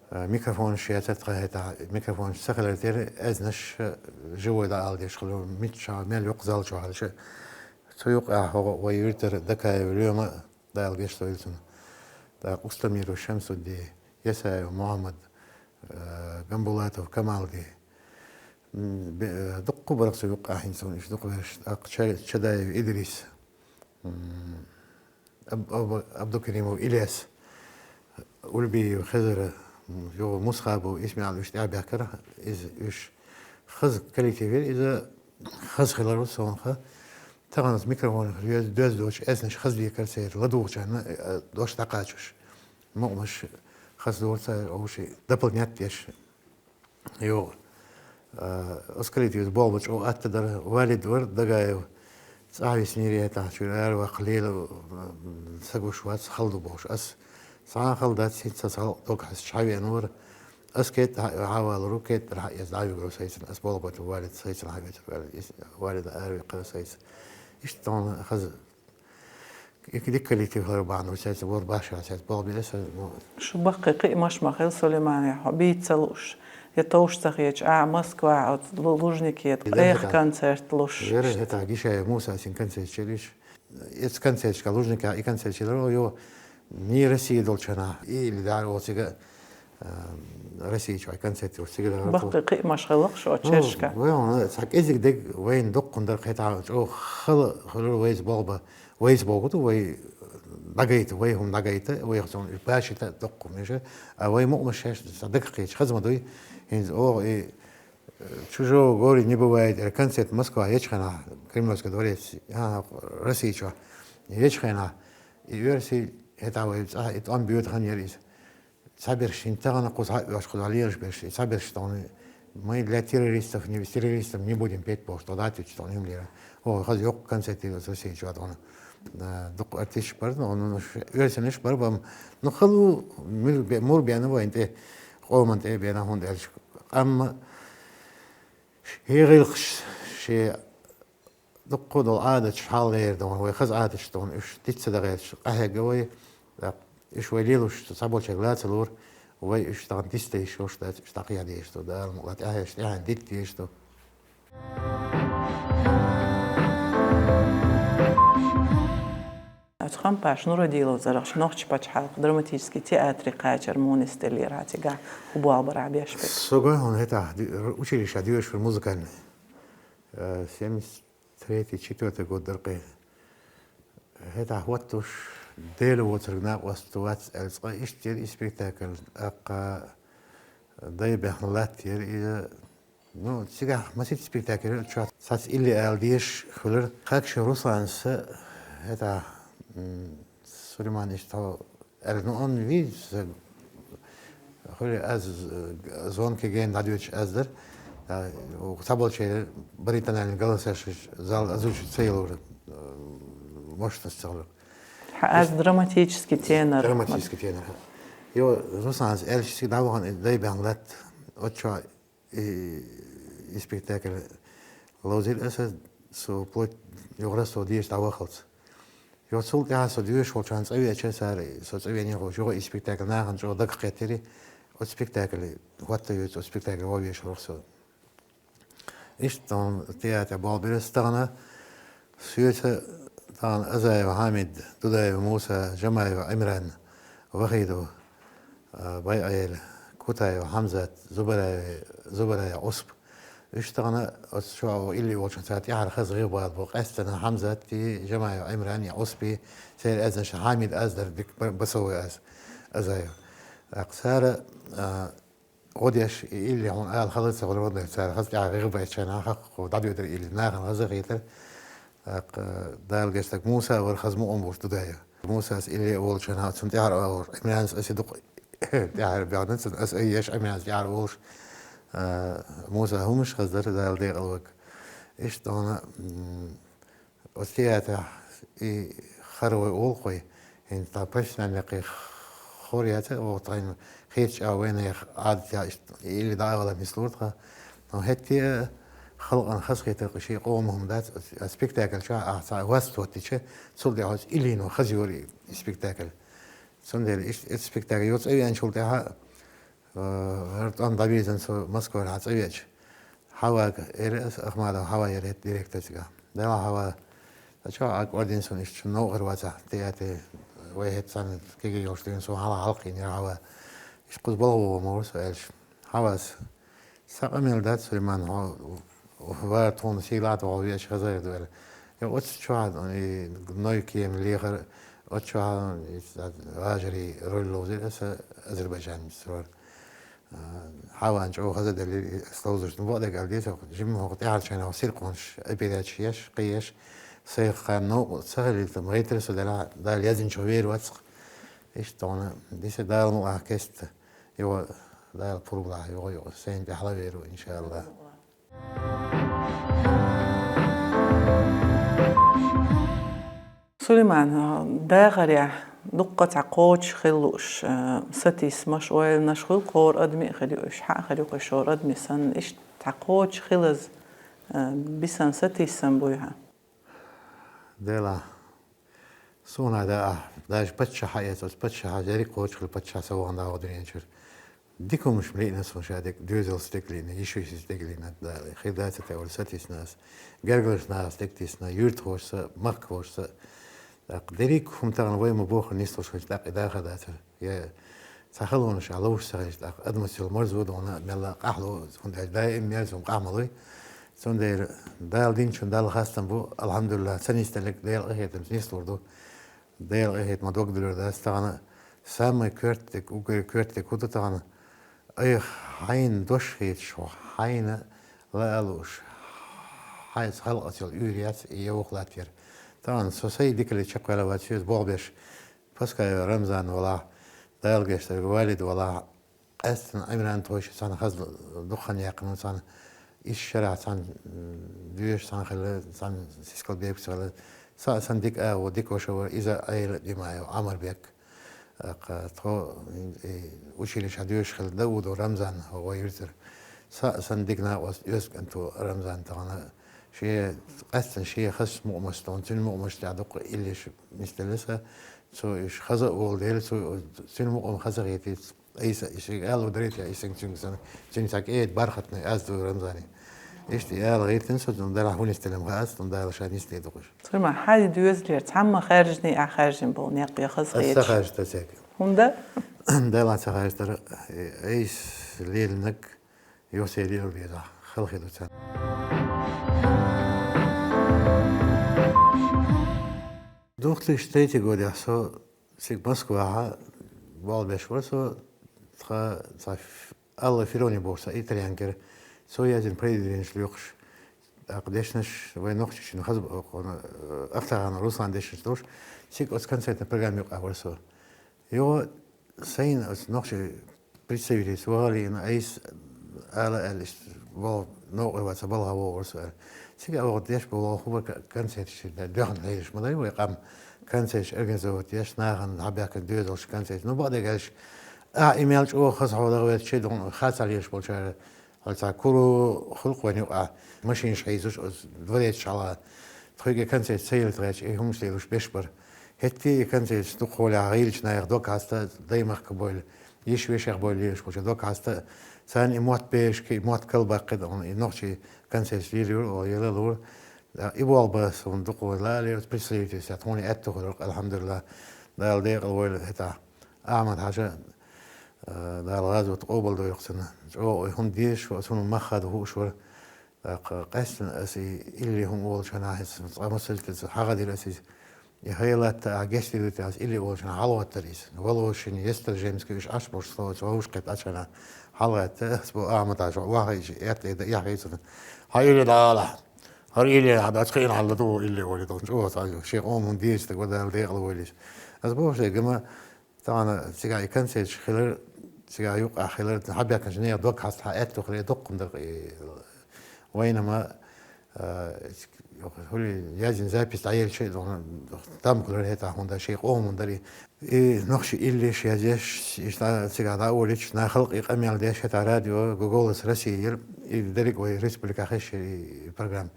э, микрофонаш яцара тхан хӀетахь, микрофонаш ца хилар тера, аьзнаш, э, живой дӀаала дезаш хуьлу, миччахь мел йоккха зал чохь хилча. Цу юкъахь хӀокху вай виртар Дакаев Лоьма, Дала гечдойла цунна. ТӀаккха Устамиров Шамсудди, Ясаев Мухьаммад, э, Гамбулатов Камалди. М, бе-, э, дуккха бара-кх цу юкъахь хӀинца суна уьш дукха берш. ТӀаккха Ча-, Чадаев Идрис, м, Аб-, Аб-, Абдукеримов Илес, Ульбиев Хезара, м, юха Мусхабов Исмаил уьш тӀаьхьабаьхкира. Иза уьш хаза коллектив яра, иза хаза хилар ву сонах. Тахана микрофонах доьз-, доьзна долчу эзнаш хаза декара церан ладугӀучарна, э, дош дӀакхачош. Мукъамаш хаза дора цара, овши дополнять деш. Йо, э, оцу коллективца болх бан чӀогӀа атта дара, Валид вара Дагаев. ЦӀахь виснера хӀетахь, чуьра ара ваккха лела, э, ца гуш вац, хала ду бохуш. Ас цхьа а хала дац, хӀинца аса халкъ дог хьаьсташ хьавеана вара. Ас кетӀа хьа-, хьавалур ву, кетӀара хьаэца дӀавигар ву сайцина. Ас болх бан ту Валид сайцина хьавецар ваьлла. Ис-, Валида араваьккхира сайца. Иштта тхуна хаза Ик дика коллектив хилар бахьана, уж цаьрца вор башха, цаьрца болх бира сан, ну. Шу баккхий кхиамаш ма хилла, Сулейман, я хьо бийца ца лууш, я товш ца хеташ, а, Москва, оцу Лу-, Лужнике, Вера, эх, хӀета. Концерт луш. Вера, хӀета, Гишаев Муса син концерт чилиш. Эц концерташка Лужникехь и концерт чиларо, йо, ни Россия долчу хенахь, и или дара оцу цига, а, Россия чохь концерт йолуш цига дара. Баккхий кхиамаш хилла шо, ну, чершка. Вай, вай, цхьа кӀезиг дег вайна доккхун дара, хӀета чӀогӀа хала хуьлура вайца болх бан. Вайца боху ду, вай дӀагайта, вай хӀума дӀагайта, вайх цунна башита доккха хӀума меша, а вай мукъамаш шаьш сан дагахь кхеча хаза ма дуй. ХӀинца оха и, э, «Чужого горе не бывает», э, концерт Москва ечу хенахь, Кремлевский дворец, а, Россия чохь ечу хенахь, и оьрсий хӀета вай цӀахь и тӀом боьду хан яра иза. Цхьаберш шин тахана кхуза хьаоьшу, кхуза лелаш берш, и цхьаберш тхуна, «Мы для террористов, не, с террористами не будем петь», бохуш, тхо дӀатуьйцу тхуна хӀума лера. Оха хаза йоккха концерт йира Россия чохь тхуна. Да, дукха артисташ бара, ну, ну, ш-, оьрсанаш бара, бам. Ну, халу, мур бе-, мур бена вайн тӀе, къоман тӀе бена, хӀунда аьлча. Амма шен гӀиллакхаш, шен дуккха долу Ӏадаташ хьалха лерина ду вай, хаза Ӏадаташ ду вай, уьш диц ца дагӀийташ къахьегна вай, тӀаккха уьш вай лелош цхьаболчаьрга лан ца лора, вай уьш тахана диц дайш йолуш дац, уьш дӀакхехьа дезаш ду, Дала мукъ лахь, тӀаьхьенаш, тӀаьхьенна диц дезаш ду. Оцу Хампаш Нурадилов зарахчу нохчийн пачхьалкхан драматически театре кхачар муха нисделлера, хьан цигахь хӀун болх бара беш берг? Со гой хьуна хӀетахь, ди-, училищехь доьшура музыкальный. Э, семьдесят третий, четвёртый год дара кхин. ХӀетахь хӀоттуш, Дела воцург накъост вац аьлла, цкъа иштта яра и спектакль, тӀаккха дай баьхна латта яра иза. Ну, цигахь масийтта спектакль яра, чохь цхьацца илли ала дезаш хуьлура. Хакша Русланца хӀетахь, м, Сулейман, иштта аьлла, ну, он, видите, хуьлу аз, э, звонки гена дӀадоьдуш аз дара. А, цхьаболчеран баритональный голосаш зал озвучить ца йилура, э, мощность ца хуьлура. Хьан аз драматический тенор. Драматический тенор. Йо, Русланца аьлча, цига дӀавахана дай баьхна латта. Оцу чохь и, и спектакль ловзийра аса, со вплоть юха Ростов дезаш дӀавахалц. Йо, цул тӀаьхьа со доьшуш волчохь цӀа веача, цара со цӀа веанехь, юха и спектакль нахана чӀогӀа дагахь кхеттира, оцу спектакле хӀотто йоьду, оцу спектакле вовешахьара со. Иштта тхуна театре болх бира аса тахана, соьца тахана Азаев Хьамид, Дудаев Муса, Жамаев Ӏимран, Вахидов, а, Байаэла, Кутаев Хьамзат, Зубараев, Зубараев Ӏусп. Уьш тахана оцу чохь илли волчун цара тӀаьхьара хаза гӀигӀ бала бу. Къаьсттина Хьамзатти, Жамаев Ӏимранни, Ӏуспи, церан аьзнаш Хьамид аз дара, дика ба-, басовый аз, Азаев. ТӀаккха цара, а, гӀо деш, и илли хьуна ала хала ца хуьлура, цара хаза тӀаьхьа гӀигӀ баьччана, хӀокху дӀадоьдура илли, нахана хаза хетара. ТӀаккха Дала гечдойла, Муса вара хаза мукъам болуш Дудаев. Мусас илли а волчохь, цунна тӀаьхьара а волуш, Ӏимранца аса дукха тӀаьхьара баьхна, цунна аса а еш, Ӏимранца тӀаьхьара а волуш, а, Муса хӀумаш хаза дара, Дала декъала вага. Иштта хьуна, м, оцу театрехь и хара вай олу кхуй, хӀинца тхан профессиональный кхин хӀора яц а, оха тхайна хетачу а вайнех Ӏадатехь иштта илли дӀа а вала нислура тхан. Но хӀетте а халкъана хазахетар кхин шен къоман хӀума дац, а спектакль чохь ахь цхьа васт хӀоттича, цул тӀаьхьа оцу иллино хаза йора и спектакль. Цундела иштта оцу спектакль йо цӀа веанчул тӀаьхьа, Э, хӀара тӀом дӀабийзина со Москвара хьан цӀа веача. Хьавага, эр аса Ахмадов Хьава яра хӀетта директор цигахь. Дела Хьава, сан чохь Ӏаг орден суна иштта шун новкъара вацахь, театре вай хӀетта санна кегий йолуш дуьйна суна хьала хьалкхийна яра Хьава. Иштта кхуза балха вогӀу ма ву со аьлча. Хьавас, сан къамел дац, Сулейман, хьо вара тхуна сийлахь а тоху веача хаза хир ду аьлла. И оцу чохь, и Нойкема лехар, оцу чохь и важарий роль ловзира аса азербайджанец роль. А, Хьаван чӀогӀа хаза делира, и ас ловзуш. Ну, бакъдерг аьлла деза, жимма хӀокху тӀаьхьарчу хенахь сиркъонаш, операцияш, кхиеш, сайх кхарна новкъа ца хилийта, ма гӀийтира со делахь, Дала яздинчух вер вацахь. Иштта тхуна, диса Дала мукъахь кеста, юха Дала пурба лахь, юха, юха, сайна тӀехь ла вер ву, иншалла. Сулейман, дахарехь дуккха цхьа кхочуш хила лууш, э, сатийсамаш, ойланаш хуьлу, кхора адамийн а хир ю уьш, хьан а хир ю кху шора адамийн санна, иштта цхьа кхочуш хилаза, э, бисан сатийсам буй хьан? Дела. Суна да а, даже паччахьа эцалц, паччахьа, ерриг кхочушхила паччахьа ца вахана дагӀа дуьнен чуьра. Дика хӀумаш лиъна суна ша дерг, доьзалца дерг лиъна, йиша-йиша дерг лиъна, да, хи даца тӀе вала сатисна ас. Гергарчу нахаца дерг тисна, юьртахошца, махкахошца. ТӀаккха дерриг хӀума тахана вай ма боху нислуш хилча, тӀаккха и дахар дацара. Я цхьа халонаш а ловш ца хилча, тӀаккха адамаца йолу марзо а дона, мелла къахьло, хӀунда аьлча даим мерза хӀума къахьма луй. Цундела Дала динчун Далла хастам бу, алхьамдулиллахӀ, ца нисделларг Делан къинхетамца нислур ду. Делан къинхетамах дог дуьллур дац тахана. Самый коьртаниг, уггаре коьртаниг хӀун ду тахана? Айхьа хьайна дош хеташ хьо, хьайна лаа лууш, хьайца халкъаца йолу уьйр яц и йовха латтаяр. Тахана со сайн дикале чекхваьлла вац, соьца болх беш, Паскаев Рамзан валахь, Дала гечдойла, Валид валахь, къаьсттина Ӏимран тхойша цхьаьна хаза дукха хан яьккхина, цхьаьна исс шарахь цхьаьна, м, доьшуш цхьаьна хилла, цхьаьна сискал бепиг ца хилла. Са а сан дика агӀо, дика ваша вара, иза Ӏела Димаев, Ӏамарбек. ТӀаккха тхо, и, училищехь доьшуш хилла Даудов Рамзан, вай юьртара. Са а сан дика накъост, оьзда кӀант ву Рамзан тахана. Шен, къаьсттина шен хазачу мукъамашца тахана, цуьнан мукъамашца тӀехь дуккха иллеш нисделла сан. Цо уьш хаза а волу дела, цо, цуьнан мукъам хаза хетийта. Айса, и шига ала дарийта, и санна цуьнга санна, цуьнан цхьа кӀеда бархатный аз ду Рамзане. Иштта и ала гӀиртина со, цунна дарахь хӀун нисделла ма хаьа, цунна Дала ша нисде дукха уьш. Сурима, хьайн доьзалера цхьамма хаьржиний ахь хаьржина болу некъ я хаза хеташ? Ас ца хаьржита цаьрга. ХӀунда? Дала ца хаьржитара, айса лелинарг йосе лело безахь, хала хир ду царна. Двух тысячи третий годехь со цига Москвахь болх беш вара со, тхан цхьа ф-, Алла Фирони бохуш цхьа итальянка яра. Цо язйина произведенеш лоькхуш, тӀаккха дешнаш вайн нохчашна хаза боху, э, Ахтагана Руслан дешнаш долуш, цига оцу концертан программа юкъахь вара со. Юха сайна оцу нохчийн представительца ваха а лиъна, айса ала аьлла иштта ваха новкъарло вац, балха вогӀура со аьлла. Цига а ваха деш бу ваха хӀума ка-, концерташ доьхна хьелаш ма дай вай къам, концерташ организовать еш, нахана хьабаьхкина доьзалш концерташ. Ну, бакъдерг аьлча, ахьа и мел чӀогӀа хаза хьо даха ваьлча, догӀна хацар еш болчара, хьо цхьа куро хуьлу-кх вайна юкъахь, машинаш хьийзуш, оцу дворецаш хьалха. Тхоьга концерт ца елла гӀерташ, и хӀумаш лелуш беш бара. ХӀетте и концерташ дукхахьолехь гӀийлачу наха дог хьаста, даймахка бойла, йиш-вешех бойла лелаш болчу дог хьаста, царна и мотт берашка, и мотт калбаккхи, и нохчийн концерташ лелайора, оха яла а лора. И болх бан суна дукха вай лаале, представительстве тхуна аьтту хуьлура, алхьамдулиллахӀ, Дала декъала войла хӀетахь. Ахьмад-Хьажа, э, Дала гӀазот къобалдойла цуьнан. ЧӀогӀа и хӀума дезаш вара, цунна мах хадо хууш вара. ТӀаккха къаьсттина аса и илли хӀума волчу хенахь, иза цкъа масаллица хьагӀадира аса иза. И хӀай латта ахь гечдийла те, аса илли волчу хенахь хьалагӀаттара иза. Волошин, Естрожемский, уьш Ӏаш болуш, со оцу вовшахкхетта Ӏачу хенахь хьалагӀатта, аса бо Ахьмад-Хьажа, вахийча, этта, этта, яхьийца. Хьан илли дӀаала! ХӀара илли хьан дац, кхиъна хьалла ду, илли олий, догӀна чӀогӀа цхьа ю. Шен къоман дезаш дерг вара, Дала декъала войла иза. Аса бохуш дерг, амма тахана цигахь и концерташ хилар, цигахь юккъехь хилар, хьабаьхкинчу нехан дог хьаста хьан аьтту хилар, дуккха ма дара и вайна ма, а, хӀули язйина запись дӀаелча, догӀна там хилар хӀетахь, хӀунда шен къоман дара и. И нохчийн иллеш язъеш, иштта цигахь дӀаолийча, нах халкъе къамел деш, хӀетахь радио, Голос России яра, и дерриг вай республикехь хезаш яра и программа.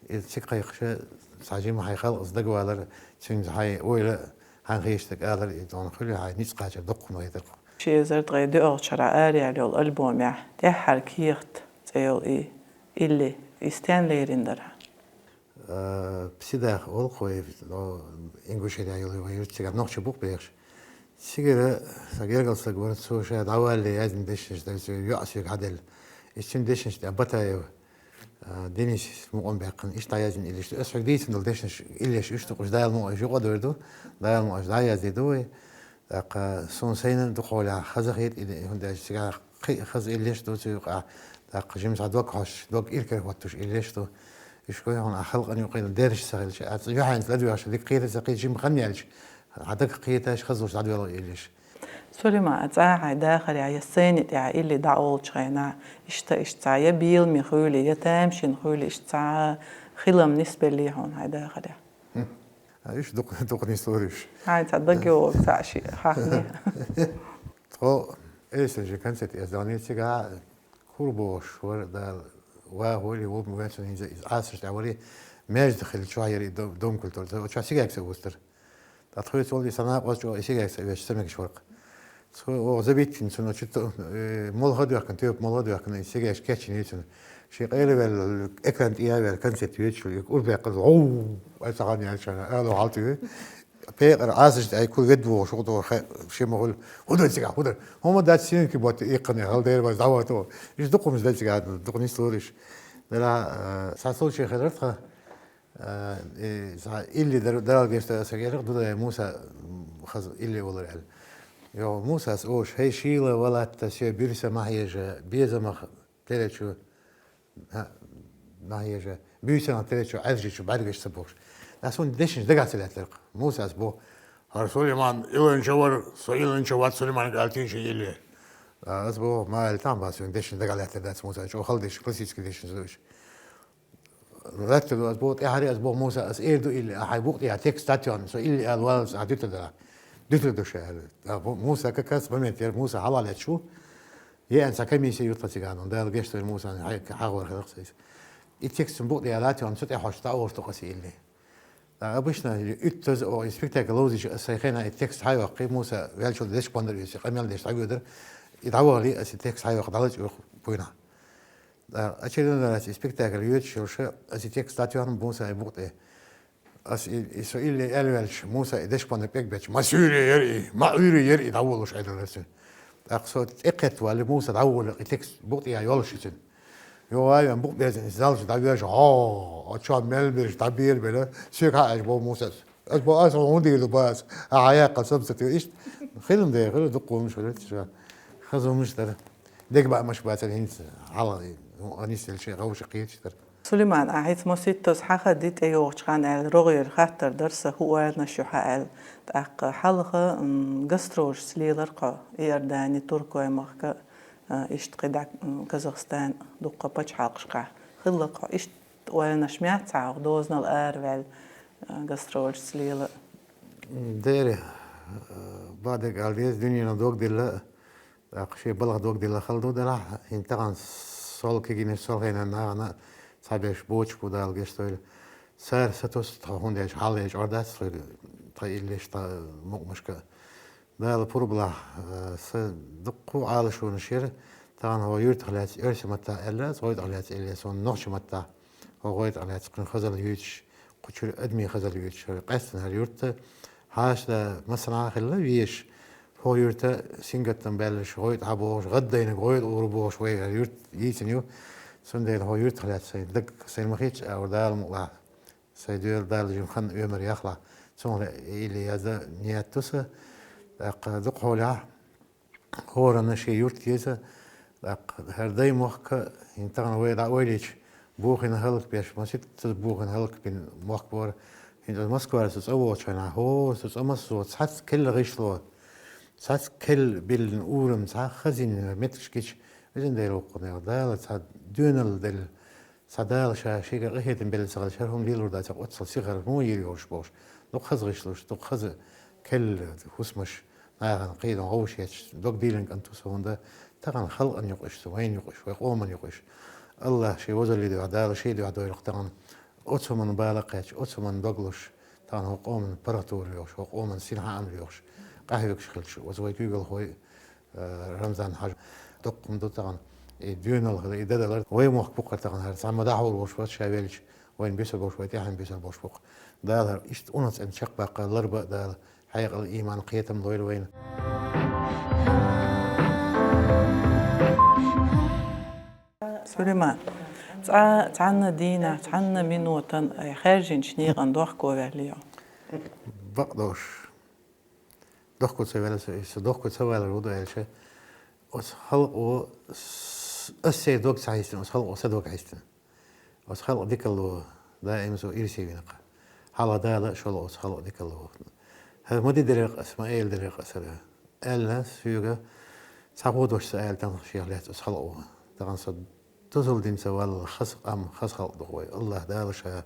И цига кхайкхаша, цхьа жима хьайн халкъаца дагавалар, цуьнца хьайн ойла, хьайн хезаш дерг алар, и догӀна хуьлу хьайн ницкъ кхачар дуккха ма хетара-кх. Ши эзар ткъе доьалгӀачу шарахь араяьлла йолу альбомехь тӀаьххьара кехат цӀе йолу и илли, и стенна лерина дара? Э, Псидах олу-кх вай, но, Ингушетехь йолу вай юрт, цигахь нохчий бу-кх бехаш. Цигара сан гергара стаг вара, цо ша дӀавалале язйина дешнаш дара, цо йоӀ соьга хьаделла. Иза цуьнан дешнаш тӀехь Батаев, а, Денис мукъам баьккхина, иштта дӀаязйина иллеш ду. Аса хьоьга дийцина долу дешнаш, иллеш уьш ду-кх уьш, Дала мукъ аша юкъа а дойр ду, Дала мукъ аша дӀаяздийр ду вай. ТӀаккха суна сайна дукхахьолехь хаза хета и, хӀунда аьлча цигахь кхин а хаза иллеш ду цу юкъахь. ТӀаккха жима цхьа дог хьош, дог иракарахӀоттуш иллеш ду. Уьш гой хьуна ахь халкъана юкъахь дерриш ца хилча, а цу юьхьанца ладоьгӀуш дика кхета ца кхета, жима хан яьлча, хьан дагах кхеташ, хазлуш дӀадоьлху иллеш. Сулима, а цкъа хьайн дахарехь я сцени тӀехь илли дӀаолучу хенахь, иштта, иштта цхьа я беламе хуьлий, я тамашийна хуьлий, иштта цхьа хилам нисбеллий хьуна хьайн дахарехь? Хм. А уьш дукха, дукха нислора уьш. Хьайн цхьа дагайогӀург цхьа шиъ хьахний? Тхо Эльсанже концерт эцна даланера, цигахь Кура бохуш вара, Дала вахавойла, вовшахкхетта ваьлла, иза, иза Ӏасаш тӀехь вара, маьждиг хилла чохь яра и дом, дом культуры. Оцу чохь сигаг ца вустара. ТӀаккха тхоьца волу и сан накъост чӀогӀа и сигайга ца оьшуш, ца мегаш вара-кх. Цо оха забиттина цунна чу, э, молха а доьхкина, тоьпа молха а доьхкина, и сигайш кечйина ю цуьнан. Шен къайлаваьлла экран тӀе а ваьлла, концерт йоьдуш, и урбаьккхина, гӀов, ай ца хан яьлча, ала хьалтуьйху. Пекъар Ӏасаш тӀе кула ведда вогӀуш, хӀу тоху хе-, шен ма хуьлу. ХӀун дан цигахь, хӀун дан? ХӀумма дац, синки ботта иккхане, хала дера баз дӀавато. Иш дукха хӀумаш дан цигахь, дукха нислора иш. Дара, э, цхьа случай хилар тхан, э, и, цхьа илли дар-, дарал гешта аса герах, Дудаев Муса, м, хаза илли олар аьлла. Йо, Мусас ош, хӀей шийла ва латта, соь буьрса ма хьежа, безамах тера чу, а, нахьежа, буьйсанах тера чу, Ӏаьржи чу, бӀаьргаш ца бохуш. Ас хӀунда дешнаш дагахь ца лаьттара-кх. Мусас боху: «ХӀара Сулайман иланча вара, со иланча вац Сулайман аьлла тӀийша илли». А, ас боху, ма аьлла, там ба, соьн дешнаш дагахь лаьттар дац Муса, чӀогӀа хала дешнаш, классический дешнаш ду уьш. Лаьттар ду, ас боху, тӀаьхьара ас боху, Муса, ас эр ду илли, ахьа хьайн букъ тӀехь текст дӀатоьхна, со илли аьлла валлалц ахьа дуьтар дара. Дуьтар ду ша аьлла. А, бу-, Муса как раз момент яра, Муса хьалха лаьтташ ву. Еана цхьа комиссия ю тхан цигахь, Дала гешт дойла Мусана, хьай-, хьахор хиларх ца иза. И текст цун букъ тӀе яла а тоьхна, цу тӀе хьожуш дӀаохуш ду аса илли. Ткъа обычно уьттаза оха и спектакль ловзийча, аса сайн хенахь и текст схьайоккхий, Муса ваьллачул дешаш бандара иза, къамел деш дӀавоьдура, и дӀавахале, аса и текст схьайоккху, дӀалачкъойту буйнахь. Ткъа очередной раз и спектакль йоьдуш йолуш, аса и текст дӀатоьхна Муса и букъ тӀе. Аса и, и со илли аьлла ваьлча, Муса и дешаш бандара пӀелг бетташ, ма суьйре яра и, ма Ӏуьйре яра и дӀаволуш Ӏедалара цуьнан. ТӀаккха со тӀекхетта валли, Муса дӀаволу и текст букъ тӀе йолуш ю цуьнан. Йо, вай, вайн букъ безна, иза залчу дӀавоьжа, хьо, а чохь мел берш дӀаберабелла, соьга хьаьжча боху Мусас. Ас боху, ас хьуна хӀун дийр ду, бац, ахьа хьаяккхал саб ца тига. Иштта хилла дехира, дукха хӀуманаш хилира цигахь. Хаза хӀуманаш дара. Дегабаамаш бацара хӀинца, хьалха, хӀун, анис елча, гӀовши кхеташ дара. Сулиман, ахь хӀинца маситтаза хьахади тӀейогӀучу ханна аьлла, рогӀера хаттар дара сан, хӀун ойланаш ю хьан аьлла. ТӀаккха хьалха, м, гастролашца лелара хьо Иордани, Туркой махка, а, иштта кхидӀа, м, Казахстан, дуккха пачхьалкхашкахь хилла хьо. Иштта ойланаш ма яц хьан хьох, дозанал араваьлла, а, гастролашца лела? Дера, а, бакъдерг ала деза, дуьненан дог дилла, тӀаккха шен балха дог дилла хала ду делахь, хӀинца тахана сол кегийнаш, сол хенан нахана цхьаберш боцуш бу, Дала гечдойла. Цара сатосу тхо, хӀунда аьлча хьалха чӀор дац тхоьга, тхан иллеш, тхан мукъамашка. Дала пурба лахь, э, сан дуккха а Ӏалашонаш яра, тахана хӀокху юьртах лаьцна оьрсийн маттахь аьлла, аса гӀойтӀах лаьцна аьлла, суна нохчийн маттахь, хӀокху гӀойтӀах лаьцна кхин хазалла юьйцуш, кху чуьра адамийн хазалла юьйцуш, хӀара къаьсттина хӀара юрт, хьаша да массанхьа а хилла везаш, хӀокху юьрта сингаттам баьллаш, гӀойтӀа хьабохуш, гӀаддайнарг гӀойтӀа гӀур бохуш вай хӀара юрт йийцина ю. Цундела хӀокху юьртах лаьцна сайн даг, сайна ма-хиллара, Дала мукъ лахь, сайн доьла Дала жима хан оьмар яхлахь, цунах илли яздан ният ду сан. ТӀаккха дукха хьолехь, хӀоранна шен юрт еза, тӀаккха хӀара даймохк, хӀинца тахана вай дӀаойлийча, бохийна хӀаллакбеш, маситтаза бохийна хӀаллакбина мохк бара. ХӀинца Москвара со цӀа вогӀучу хенахь, хӀора со цӀа массо а цхьацца керла гӀишло, цхьацца керла биллина урам, цхьа хазина меттигаш гича, везан Дела воккхунна, Дала цхьа доьналла делла, цхьа Дала ша шега къинхетам белла ца хилча, хӀара хӀума лелор дац, оццул сиха хӀара хӀун йийр йолуш бохуш. Дукха хаза гӀишлош, дукха хаза керла хӀусамаш, нахана кхидӀа гӀовш етташ, дог дийлина кӀант ву со, хӀунда тахана халкъана юкъа уьш, со вайна юкъа уьш, вай къомана юкъа уьш. АллахӀа шен возаллин дуьхьа, Дала шен дуьхьа дойла-кх тахана. Оцу хӀуманна бала кхаьчча, оцу хӀуманна дог луш, тахана хӀокху къоман паргӀатур лоьхуш, хӀокху къоман синхаам лоьхуш, къахьоьгуш хилча, оцу вай куьйгалхой, Рамзан хьажа, доккха хӀума ду тахана. И доьналла хила, и дадалар. Вай мохк бу-кх хӀара тахана, хӀара цхьамма дӀахьур болуш бац ша велча, вайна буьсур болуш, вай тӀаьхьенна буьсур болуш бу-кх. Дала хӀара иштта унах цӀена чекхбаккха ларба а Дала, хьекъал, ийман, кхетам лойла вайна. Сулейман, цкъа цхьанна дийнахь, цхьанна минотан ай хаьржинчу некъан дохко ваьллий хьо? Бакъдолуш. Дохко ца ваьлла со, со дохко ца валар ву ду аьлча, оцу халкъо с-, ас сайн дог ца хьистина, оцу халкъо сан дог хьистина. Оцу халкъ дикалло даим со ирсе вина-кх. Хьалха Дала а, шолгӀа оцу халкъ дикалло. ХӀара ма де дерриг ас, ма эла дерриг ас хӀара, аьлла, соьга цхьа хӀун дош ца аьлла, тахана шех лаьцна оцу халкъо. Тахана со дозалла дина ца валлал, хаза къам, хаза халкъ ду-кх вай. АллахӀ Дала ша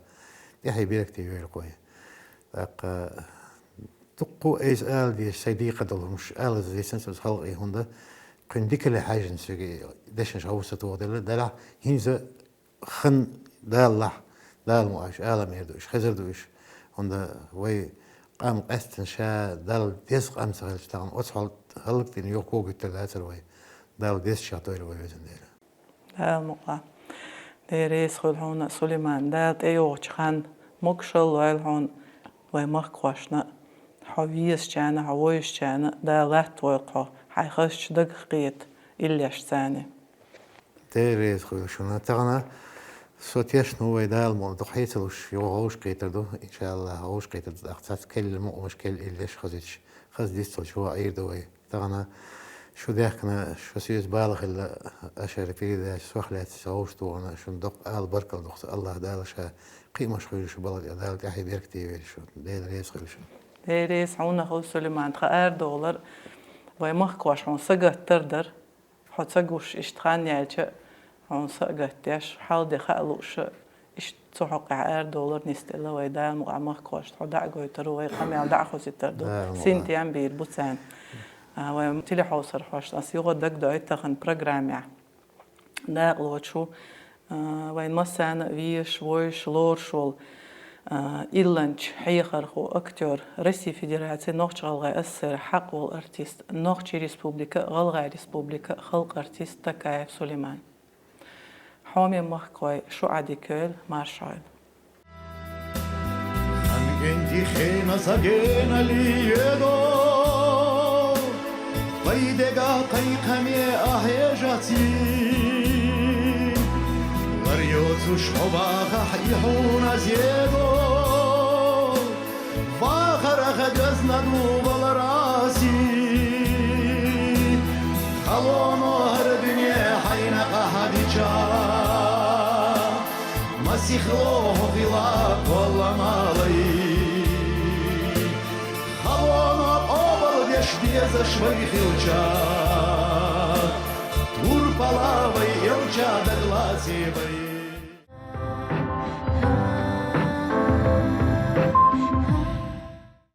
тӀаьхье беркате йойла-кх вай. ТӀаккха дуккха а айса ала дезаш, сайн декхар долу хӀумаш ала дезаш дацара оцу халкъе, хӀунда кхуьнан дикале хьаьжжина соьга и дешнаш хьовса ца тухуш делла, делахь хӀинца хан далалахь, Дала ма аша, алам эр ду уьш, хезар ду уьш. ХӀунда вай Къам къаьстина ша Далла деза къам ца хилча, тахан оцу хьал хӀаллакдина йоху когуьттар дацара вай. Далла деза ша тойла вай, везан Дела. Дала мукъа. Дела реза хуьлу хьуна, Сулейман. Дала тӀейогӀучу хан могушалла лойла хьуна, вай махкахошна, хьо везачарна, хьо вовзачарна, Дала латта войла хьо, хьайн хазачу дагах кхета, иллеш царна. Дела реза хуьлу шуна. Тахана со тешна ву, вай Дала мукъ ду, хьецалуш, юха гӀовш кхетар ду, иншаллах, гӀовш кхетар ду, тӀаккха цац келла мукъамаш, келла иллеш хазуьйтуш, хаза дисталчу ван Ӏийр ду вай. Тахана шу даьхкина, шу соьца бала хилла, аша передача сох лаьцна гӀовш тухана, шуна доккха ала баркалла ду-кх сан, Аллах Дала ша кхиамаш хуьлуш шу балха тӀе, Дала тӀаьхье беркате вели шу. Дела реза хуьлу шуна. Дела реза хьуна хуьлу, Сулейман, тхан арадовлар, вай махкахоша хьуна сагатдар дара. Хьо ца гуш, иштта хан яьлча, хьуна са а гатдеш, хьал де хаа лууш, иштта цу хьокъехь арадовлар нисделла вай Дала мукъа махкахошна, хьо дӀа а гойтур ву, вай къамел дӀа а хозуьйтур ду. Дала мукъа. Синтем бийр бу царна. А, вай телехьовсархошна ас юха дагадойту тахана программехь. Дакъалоцуш ву, а, вайн массарна а везаш, вовзаш, лоруш волу, а, илланча, хьехархо, актёр, Россия Федерацин Нохч-ГӀалгӀайн ССР-н хьакъ волу артист, Нохчийн Республика, ГӀалгӀайн Республика халкъан артист Такаев Сулейман. Хьоме махкахой, шу Ӏа дика йойла, марша Ӏойла. Хан генди хенан ца генали йоьду, вай дега кхайкхаме а хьежаций. Лар йоцуш хьо вахахь, и хьуна зеду, вахарах доьзна ду валарасий. Халоно хӀара дуьне хьайна къахьа дича, масихло хӀо хила кхолла малай. Халоно къобалдеш дезаш вай хилча, турпала вай элча дагалаце вай.